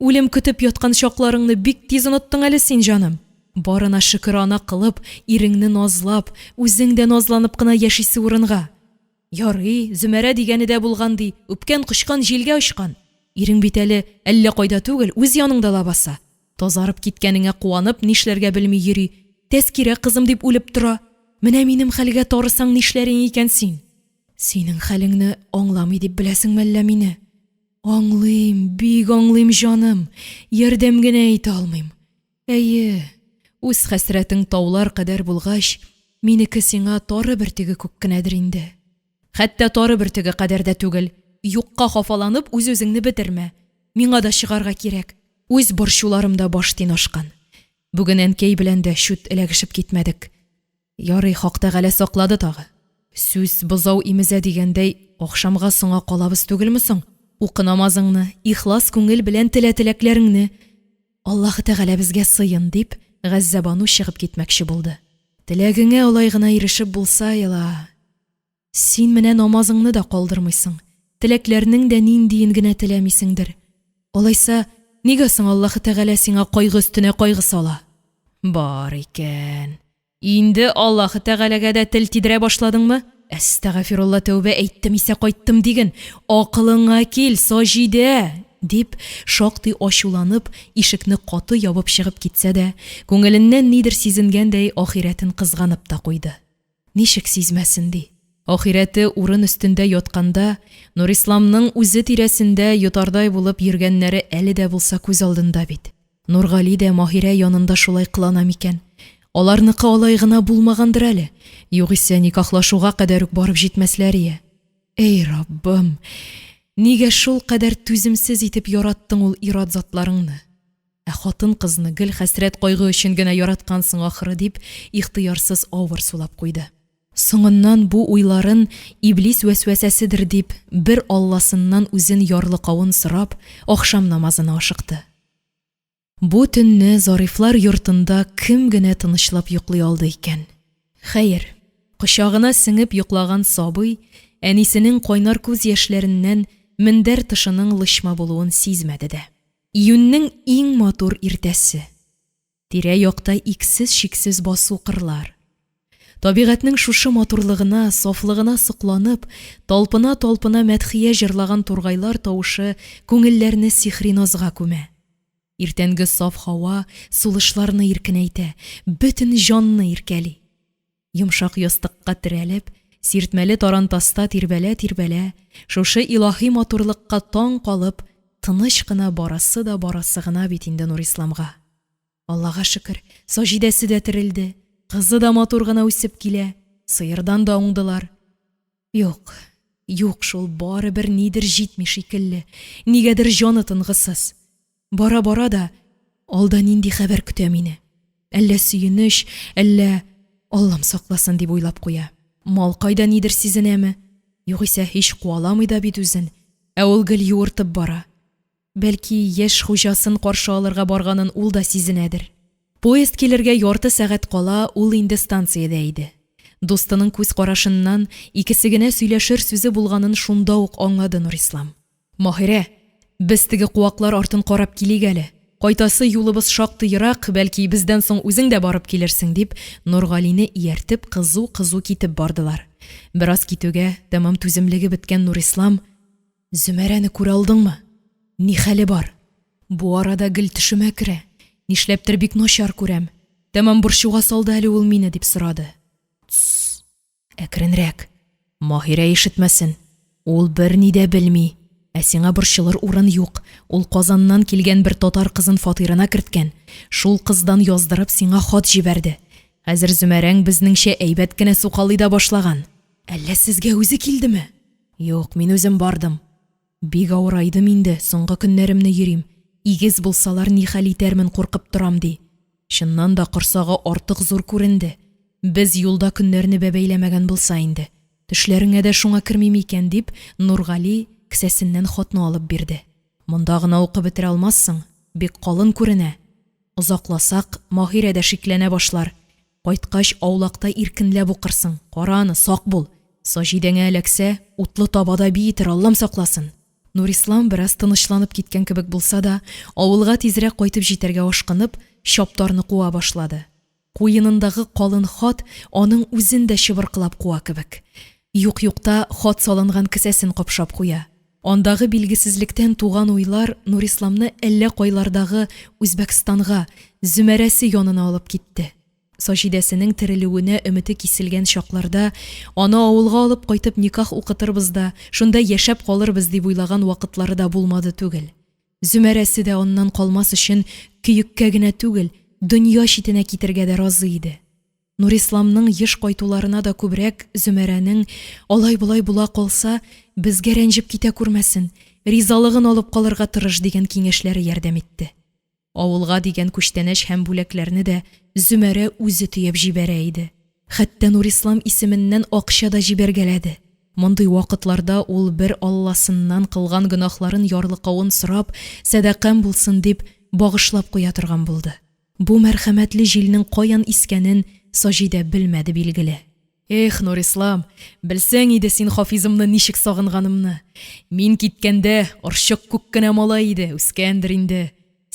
Speaker 1: Үлем көтеп яткан чакларыңны бик тиз оныттың әле син, җаным. Барына шөкерана кылып, иреңне назлап, үзең дә назланып кына яшисе урынга. Ярый, Зөмәрә дигәне дә булган, ди, үпкән-кочкан җилгә очкан. Ирең бит әле әллә кайда түгел, үз яныңда лабаса. Тазарып киткәнеңә куанып, нишләргә белми йөри. Тәскирә кызым дип үлеп тора. Менә минем хәлгә тарысаң нишләрең икән син? Синең хәлеңне аңламый дип беләсеңме әллә мине? Аңлыйм, бик аңлыйм, җаным, ярдәм генә итә алмыйм. Әйе, үз хәсрәтең таулар кадәр булгач, минеке сиңа тары бөртеге күк кенәдер инде. Хәтта тары бөртеге кадәр дә түгел. Юкка хафаланып, үз-үзеңне бетермә. Миңа да чыгарга кирәк. Үз борчуларым да баш тин ашкан. Бүген әнкәй белән дә чүт эләгешеп китмәдек. Ярый, Хак Тәгалә саклады тагы. Сүз бозау имезә дигәндәй, ахшамга соңа калабыз түгелме соң? Укы намазыңны, ихлас күңел белән телә теләкләреңне. Аллаһы Тәгалә безгә сыен, дип, Газзәбану чыгып китмәкче булды. Теләгеңә алай гына ирешеп булса ела. Син менә намазыңны да калдырмыйсың, теләкләрнең дә ниндиен генә теләмисеңдер. Алайса, нигә соң Аллаһы Тәгалә сиңа кайгы өстенә кайгы сала? Бар икән. Инде Аллаһы Тәгаләгә дә тел тидерә башладыңмы? Әстәгафирулла, тәүбә әйттем исә кайттым диген. Акылыңа кил, Саҗидә! дип, шактый ачуланып, ишекне каты ябып чыгып китсә дә, күңеленнән нидер сизенгәндәй, ахирәтен кызганып та куйды. Ничек сизмәсен, ди. Ахирәте урын өстендә ятканда, Нурисламның үзе тирәсендә йотардай булып йөргәннәре әле дә булса күз алдында бит. Нургали дә Маһирә янында шулай кылана микән? Аларныкы алай гына булмагандыр әле, югыйсә никахлашуга кадәр үк барып җитмәсләрие. Эй, Раббым, нигә шулкадәр түземсез итеп яраттың ул ир-ат затларыңны? Ә хатын-кызны гел хәсрәт-кайгы өчен генә яраткансың, ахры, дип, ихтыярсыз авыр сулап куйды. Соңыннан бу уйларын иблис вәсвәсәседер дип, бер Алласыннан үзен ярлыкавын сорап, ахшам намазына ашыкты. Бу төнне Зарифлар йортында кем генә тынычлап йоклый алды икән? Хәер, кочагына сеңеп йоклаган сабый әнисенең кайнар күз яшьләреннән мендәр тышының лычма булуын сизмәде дә. Июньнең иң матур иртәсе. Тирә-якта иксез-чиксез басу-кырлар. Табигатьнең шушы матурлыгына, сафлыгына сокланып, талпына-талпына мәдхия җырлаган тургайлар тавышы күңелләрне сихри назга күмә. Иртәнге саф һава сулышларны иркенәйтә, бөтен җанны иркәли. Йомшак ястыкка терәлеп, сиртмәле тарантаста тирбәлә-тирбәлә, шушы илаһи матурлыкка таң калып, тыныч кына барасы да барасы гына бит инде Нурисламга. Аллага шөкер, Саҗидәсе дә терелде, кызы да матур гына үсеп килә, сыердан да уңдылар. Юк, юк шул, барыбер нидер җитми шикелле, нигәдер җаны тынгысыз. Бара-бара да, алда нинди хәбәр көтә мине? Әллә сөенеч, әллә Аллам сакласын, дип уйлап куя. Малкай да нидер сизенәме? Югыйсә һич куаламый да бит үзен, ә ул гел юыртып бара. Бәлки, яшь хуҗасын каршы алырга барганын ул да сизенәдер. Поезд килергә ярты сәгать кала ул инде станциядә иде. Дустының күз карашыннан икесе генә сөйләшер сүзе булганын шунда ук аңлады Нурислам. Маһирә, без теге куаклар артын карап килик әле. Кайтасы юлыбыз шактый ерак, бәлки, бездән соң үзең дә барып килерсең, дип, Нургалине ияртеп кызу-кызу китеп бардылар. Бераз китүгә, тәмам түземлеге беткән Нурислам: Зөмәрәне күрә алдыңмы? Ни хәле бар? Бу арада гел төшемә керә. Нишләптер бик начар күрәм. Тәмам борчуга салды әле ул мине, дип сорады. Тсс! Әкренрәк. Маһирә ишетмәсен. Ул берни дә белми. Ә сиңа борчылыр урын юк. Ул Казаннан килгән бер татар кызын фатирына керткән. Шул кыздан яздырып сиңа хат җибәрде. Хәзер Зөмәрәң безнеңчә әйбәт кенә сукалый да башлаган. Әллә сезгә үзе килдеме? Юк, мин үзем бардым. Бик авырайдым инде, соңгы көннәремне йөрим. Игез булсалар, ни хәл итәрмен, куркып торам, ди. Чыннан да корсагы артык зур күренде. Без юлда көннәрне бәбәйләмәгән булса инде. Төшләреңә дә шуңа керми микән, дип, Нургали кесәсеннән хатны алып бирде. Монда гына укып бетерә алмассың, бик калын күренә. Озакласак, Маһирә дә шикләнә башлар. Кайткач, аулакта иркенләп укырсың. Кара аны, сак бул. Саҗидәңә эләксә, утлы табада биетер, Аллам сакласын. Нурислам бераз тынычланып киткән кебек булса да, авылга тизрәк кайтып җитәргә ашкынып, чаптарны куа башлады. Куенындагы калын хат аның үзен дә чыбыркылап куа кебек. Юк-юкта хат салынган кесәсен капшап куя. Андагы билгесезлектән туган уйлар Нурисламны әллә кайлардагы Үзбәкстанга, Зөмәрәсе янына алып китте. Саҗидәсенең терелүенә өмете киселгән чакларда, аны авылга алып кайтып никах укытырбыз да, шунда яшәп калырбыз дип уйлаган вакытлары да булмады түгел. Зөмәрәсе дә аннан калмас өчен Көеккә генә түгел, дөнья читенә китергә дә разый иде. Нурисламның еш кайтуларына да күбрәк Зөмәрәнең, алай-болай була калса, безгә рәнҗеп китә күрмәсен, ризалыгын алып калырга тырыш, дигән киңәшләре ярдәм итте. Авылга дигән күчтәнәч һәм бүләкләрне дә Зөмәрә үзе төяп җибәрә иде. Хәтта Нурислам исеменнән акча да җибәргәләде. Мондый вакытларда ул бер Алласыннан кылган гөнаһларын ярлыкавын сорап, сәдакам булсын дип, багышлап куя торган булды. Бу мәрхәмәтле җилнең каян искәнен Саҗидә белмәде, билгеле. Эх, Нурислам, белсәң иде син Хафизымны ничек сагынганымны! Мин киткәндә, орчык күк кенә малай иде, үскәндер инде.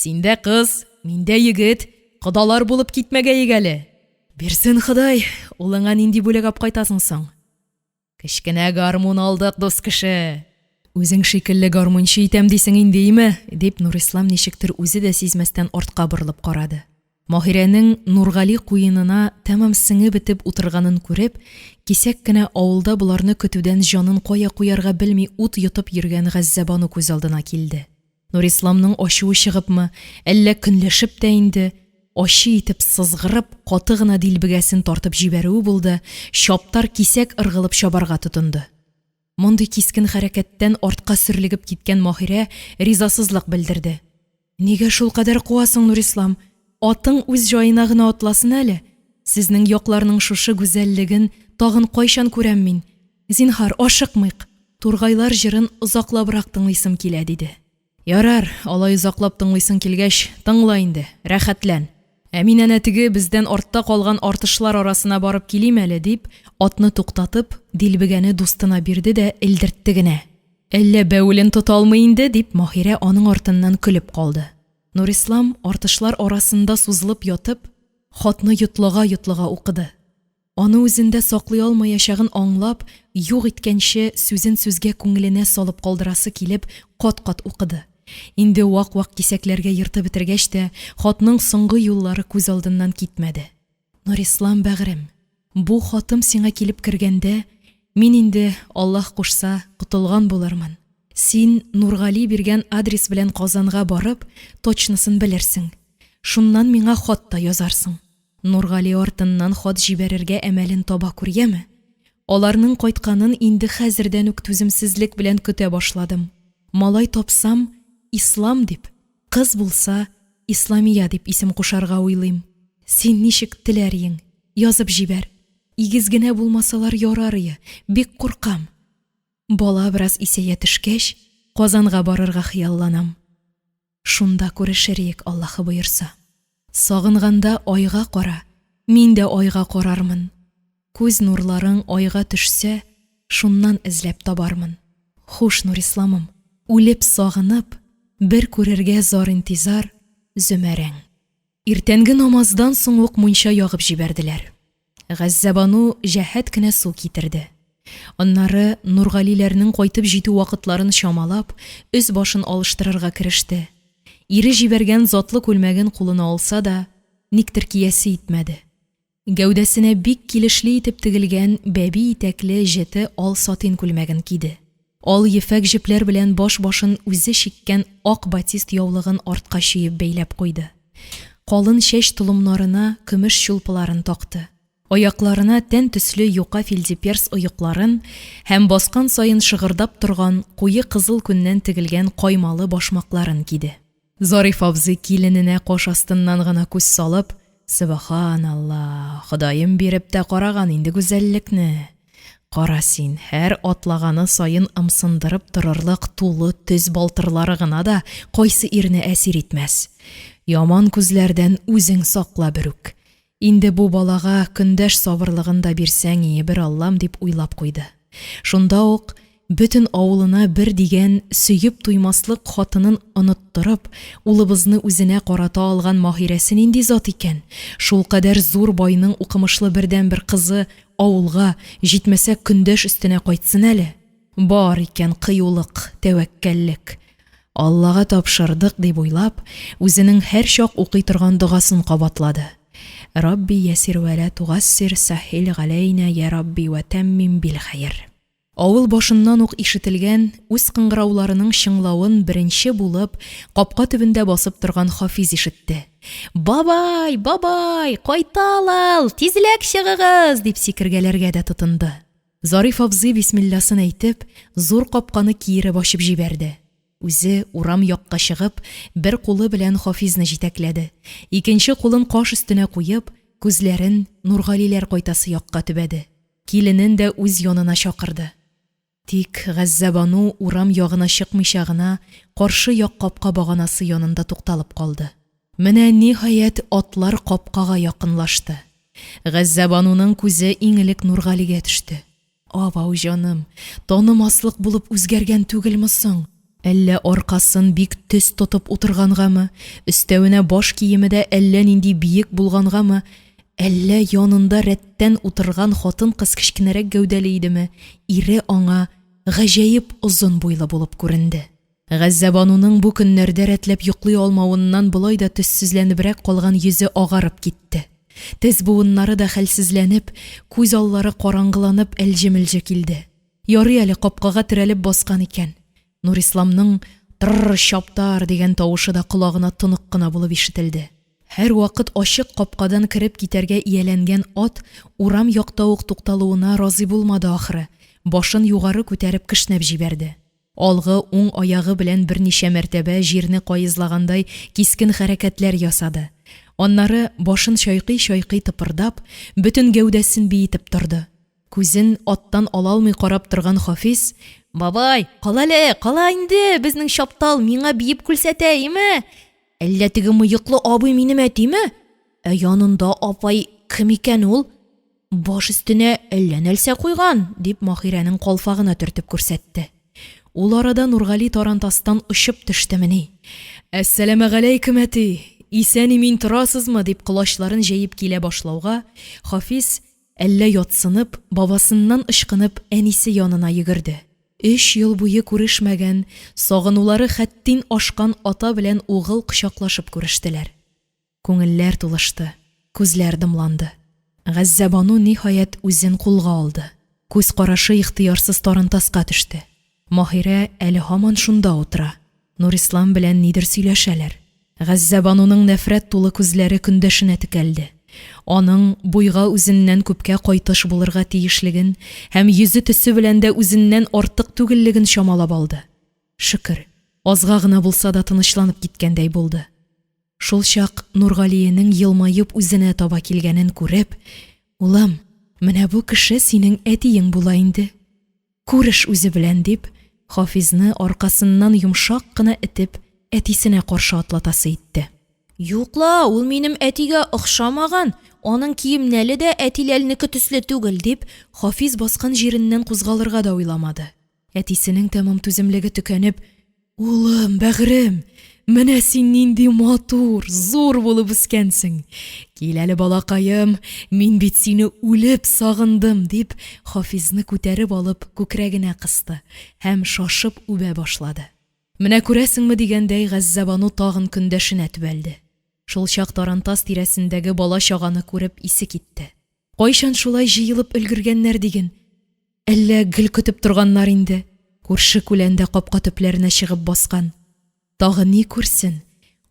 Speaker 1: Синдә кыз, миндә егет, кодалар булып китмәгәек әле. Бирсен Ходай, улыңа нинди бүләк апкайтасың соң? Кечкенә гармун алдык, дус кеше. Үзең шикелле гармунчы итәм дисең инде, име? дип, Нурислам ничектер үзе дә сизмәстән артка борылып карады. Маһирәнең Нургали куенына тәмам сеңеп бетеп утырганын күреп, кисәк кенә авылда боларны көтүдән җанын кая куярга белми ут йотып йөргән Газзәбану күз алдына килде. Нурисламның ачуы чыгыпмы, әллә көнләшеп тә инде, ачы итеп сызгырып, каты гына дилбегәсен тартып җибәрүе булды, чаптар кисәк ыргылып чабарга тотынды. Мондый кискен хәрәкәттән артка сөрлегеп киткән Маһирә ризасызлык белдерде. Нигә шулкадәр куасың, Нурислам? Атың үз җаена гына атласын әле. Сезнең якларның шушы гүзәллеген тагын кайчан күрәм мин? Зинһар, ашыкмыйк. Тургайлар җырын озаклабрак тыңлыйсым килә, диде. Ярар, алай озаклап тыңлыйсың килгәч, тыңла инде, рәхәтлән. Ә мин әнә теге бездән артта калган артышлар арасына барып килим әле, дип, атны туктатып, дилбегәне дустына бирде дә элдертте генә. Әллә бәвелен тота алмый инде, дип, Маһирә аның артыннан көлеп калды. Нурислам, артышлар арасында сузылып ятып, хатны йотлыга-йотлыга укыды. Аны үзендә саклый алмаячагын аңлап, юк иткәнче, сүзен сүзгә күңеленә салып калдырасы килеп, кат-кат укыды. Инде вак-вак кисәкләргә ертып бетергәч тә, хатның соңгы юллары күз алдыннан китмәде. Нурислам бәгърем, бу хатым сиңа килеп кергәндә, мин инде, Аллаһ кушса, котылган булырмын. Син Нургали биргән адрес белән Казанга барып, точносын белерсең. Шуннан миңа хат та язарсың. Нургали артыннан хат җибәрергә әмәлен таба күр, яме. Аларның кайтканын инде хәзердән үк түземсезлек белән көтә башладым. Малай тапсам, Ислам дип, кыз булса, Исламия дип исем кушарга уйлыйм. Син ничек теләр иең, язып җибәр. Игез генә булмасалар ярарые, бик куркам. Бала бераз исәя төшкәч, Казанга барырга хыялланам. Шунда күрешериек, Аллаһы боерса. Сагынганда айга кара, мин дә айга карармын. Күз нурларың айга төшсә, шуннан эзләп табармын. Хуш, Нурисламым, үлеп сагынып, бер күрергә зар-интизар, Зөмәрәң. Иртәнге намаздан соң ук мунча ягып җибәрделәр. Газзәбану җәһәт кенә су китерде. Аннары Нургалиләрнең кайтып җитү вакытларын чамалап, өс-башын алыштырырга кереште. Ире җибәргән затлы күлмәген кулына алса да, никтер киясе итмәде. Гәүдәсенә бик килешле итеп тегелгән бәби итәкле җете ал сатин күлмәген киде. Ал ефәк җепләр белән баш-башын үзе чиккән ак батист яулыгын артка чөеп бәйләп куйды. Калын чәч толымнарына көмеш чулпыларын такты. Аякларына тән төсле юка фильдеперс оекларын һәм баскан саен шыгырдап торган куе кызыл күннән тегелгән каймалы башмакларын киде. Зариф абзый килененә каш астыннан гына күз салып, Сөбханалла, Ходаем биреп тә караган инде гүзәллекне! Кара син, һәр атлаганы саен ымсындырып торырлык тулы төз балтырлары гына да кайсы ирне әсир итмәс. Яман күзләрдән үзең сакла берүк. Инде бу балага көндәш сабырлыгын да бирсәң ие, бер Аллам, дип уйлап куйды. Шунда ук бөтен авылына бер дигән сөеп туймаслык хатынын оныттырып, улыбызны үзенә карата алган Маһирәсе нинди зат икән? Шулкадәр зур байның укымышлы бердәнбер кызы авылга, җитмәсә, көндәш өстенә кайтсын әле! Бар икән кыюлык, тәвәккәллек! Аллага тапшырдык, дип уйлап, үзенең һәрчак укый торган догасын кабатлады, Рабби ясир вә лә тугассир, сәһһил галәйнә, йә Рабби вә тәммим бил хәер. Авыл башыннан ук ишетелгән үз кыңгырауларының чыңлавын беренче булып капка төбендә басып торган Хафиз ишетте. Бабай, бабай, кайталал, тизләк чыгыгыз! дип сикергәләргә дә тотынды. Зариф абзый бисмилласын әйтеп, зур капканы киереп ачып җибәрде. Үзе, урам якка чыгып, бер кулы белән Хафизны җитәкләде, икенче кулын каш өстенә куеп, күзләрен Нургалиләр кайтасы якка төбәде. Киленен дә үз янына чакырды. Тик Газзәбану урам ягына чыкмыйча гына каршы як капка баганасы янында тукталып калды. Менә, ниһаять, атлар капкага якынлашты. Газзәбануның күзе иң элек Нургалигә төште. Абау, җаным, танымаслык булып үзгәргән түгелме соң? Әллә аркасын бик төз тотып утыргангамы, өстәвенә баш киеме дә әллә нинди биек булгангамы, әллә янында рәттән утырган хатын-кыз кечкенәрәк гәүдәле идеме, ире аңа гаҗәеп озын буйлы булып күренде. Газзәбануның бу көннәрдә рәтләп йоклый алмавыннан болай да төссезләнебрәк калган йөзе агарып китте. Тез буыннары да хәлсезләнеп, күз аллары караңгыланып әлҗе-мөлҗе килде. Ярый әле капкага терәлеп баскан икән. Нурисламның Тр-р, чаптар! дигән тавышы да колагына тонык кына булып ишетелде. Һәрвакыт ачык капкадан кереп китәргә ияләнгән ат урам якта ук тукталуына разый булмады, ахры, башын югары күтәреп кешнәп җибәрде. Алгы уң аягы белән берничә мәртәбә җирне каезлагандай кискен хәрәкәтләр ясады. Аннары, башын чайкый-чайкый тыпырдап, бөтен гәүдәсен биетеп торды. Күзен аттан ала алмый карап торган Хафиз: «Бабай, кал әле, кала инде, безнең Чаптал миңа биеп күрсәтә, име? Әллә теге мыеклы абый минем әтиме? Ә янында апай кем икән ул? Баш өстенә әллә нәрсә куйган, дип, Маһирәнең калфагына төртеп күрсәтте. Ул арада Нургали тарантастан очып төштемени. Әссәламегаләйкем, әти! Исән-имин торасызмы? дип, колачларын җәеп килә башлауга, Хафиз, әллә ятсынып, бабасыннан ычкынып, әнисе янына йөгерде. Өч ел буе күрешмәгән, сагынулары хәттин ашкан ата белән угыл кочаклашып күрештеләр. Күңелләр тулышты, күзләр дымланды. Газзәбану, ниһаять, үзен кулга алды. Күз карашы ихтыярсыз тарантаска төште. Маһирә әле һаман шунда утыра. Нурислам белән нидер сөйләшәләр. Газзәбануның нәфрәт тулы күзләре көндәшенә текәлде. Аның буйга үзеннән күпкә кайтыш булырга тиешлеген һәм йөзе-төсе белән дә үзеннән артык түгеллеген чамалап алды. Шөкер, азга гына булса да тынычланып киткәндәй булды. Шулчак Нургалиенең елмаеп үзенә таба килгәнен күреп, Улым, менә бу кеше синең әтиең була инде. Күреш үзе белән, дип, Хафизны аркасыннан йомшак кына этеп, әтисенә каршы атлатасы итте.
Speaker 2: Юк ла, ул минем әтигә охшамаган, аның киемнәле дә әтиләлнеке төсле түгел,
Speaker 1: дип, Хафиз баскан җиреннән кузгалырга да уйламады. Әтисенең тәмам түземлеге төкәнеп, Улым, бәгърем, менә син нинди матур, зур булып үскәнсең! Кил әле, балакаем, мин бит сине үлеп сагындым, дип, Хафизны күтәреп алып күкрәгенә кысты һәм шашып үбә башлады. Менә күрәсеңме дигәндәй, Газзәбану тагын көндәшенә төбәлде. Шулчак тарантас тирәсендәге бала-чаганы күреп исе китте. Кайчан шулай җыелып өлгергәннәр диген? Әллә гел көтеп торганнар инде, күрше-күлән дә капка төпләренә чыгып баскан. Тагы ни күрсен,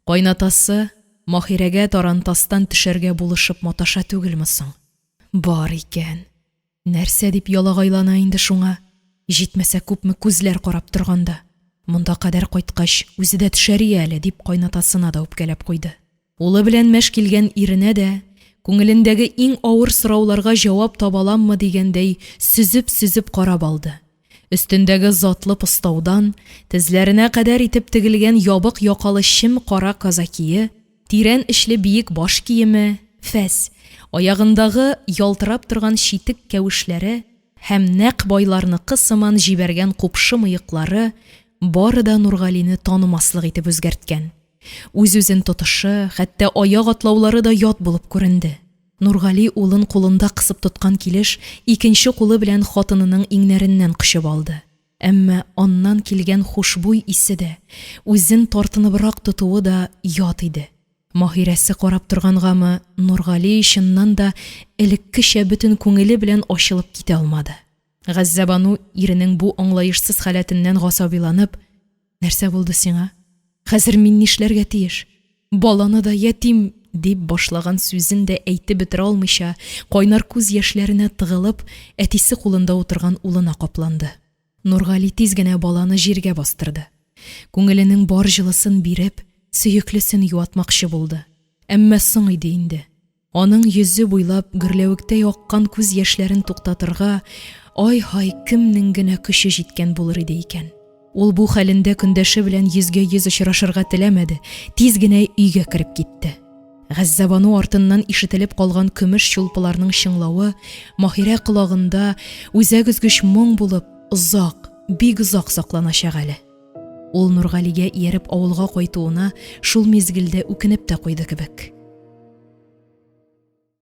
Speaker 1: кайнатасы Маһирәгә тарантастан төшәргә булышып маташа түгелме соң? Бар икән. Нәрсә дип ялагайлана инде шуңа? Җитмәсә күпме күзләр карап торганда. Монда кадәр кайткач, үзе дә төшәрие әле, дип кайнатасына да үпкәләп куйды. Улы белән мәш килгән иренә дә, күңелендәге иң авыр сорауларга җавап табаламмы дигәндәй, сөзеп-сөзеп карап алды. Өстендәге затлы постаудан, тезләренә кадәр итеп тегелгән ябык якалы чем кара казакие, тирән эчле биек баш киеме, фәс, аягындагы ялтырап торган читек-кәвешләре һәм нәкъ байларныкы сыман җибәргән купшы мыеклары бары да Нургалине танымаслык итеп үзгәрткән. Үз-үзен тотышы, хәтта аяк атлаулары да ят булып күренде. Нургали улын кулында кысып тоткан килеш, икенче кулы белән хатынының иңнәреннән кочып алды. Әмма аннан килгән хушбуй исе дә, үзен тартыныбрак тотуы да ят иде. Маһирәсе карап торгангамы, Нургали, чыннан да, элеккечә бөтен күңеле белән ачылып китә алмады. Газзәбану иренең бу аңлаешсыз халәтеннән гасабиланып, Нәрсә булды сиңа? Хәзер мин нишләргә тиеш? Баланы да ятим, дип башлаган сүзен дә әйтеп бетерә алмыйча, кайнар күз яшьләренә тыгылып, әтисе кулында утырган улына капланды. Нургали тиз генә баланы җиргә бастырды. Күңеленең бар җылысын биреп, сөеклесен юатмакчы булды. Әмма соң иде инде. Аның йөзе буйлап гөрләвектәй аккан күз яшьләрен туктатырга, ай-һай, кемнең генә көче җиткән булыр иде икән. Ул бу хәлендә көндәше белән йөзгә-йөз очрашырга теләмәде, тиз генә өйгә кереп китте. Газзәбану артыннан ишетелеп калган көмеш чулпыларның чыңлавы Маһирә колагында үзәк өзгеч моң булып, озак, бик озак сакланачак әле. Ул Нургалигә ияреп авылга кайтуына шул мизгелдә үкенеп тә куйды кебек.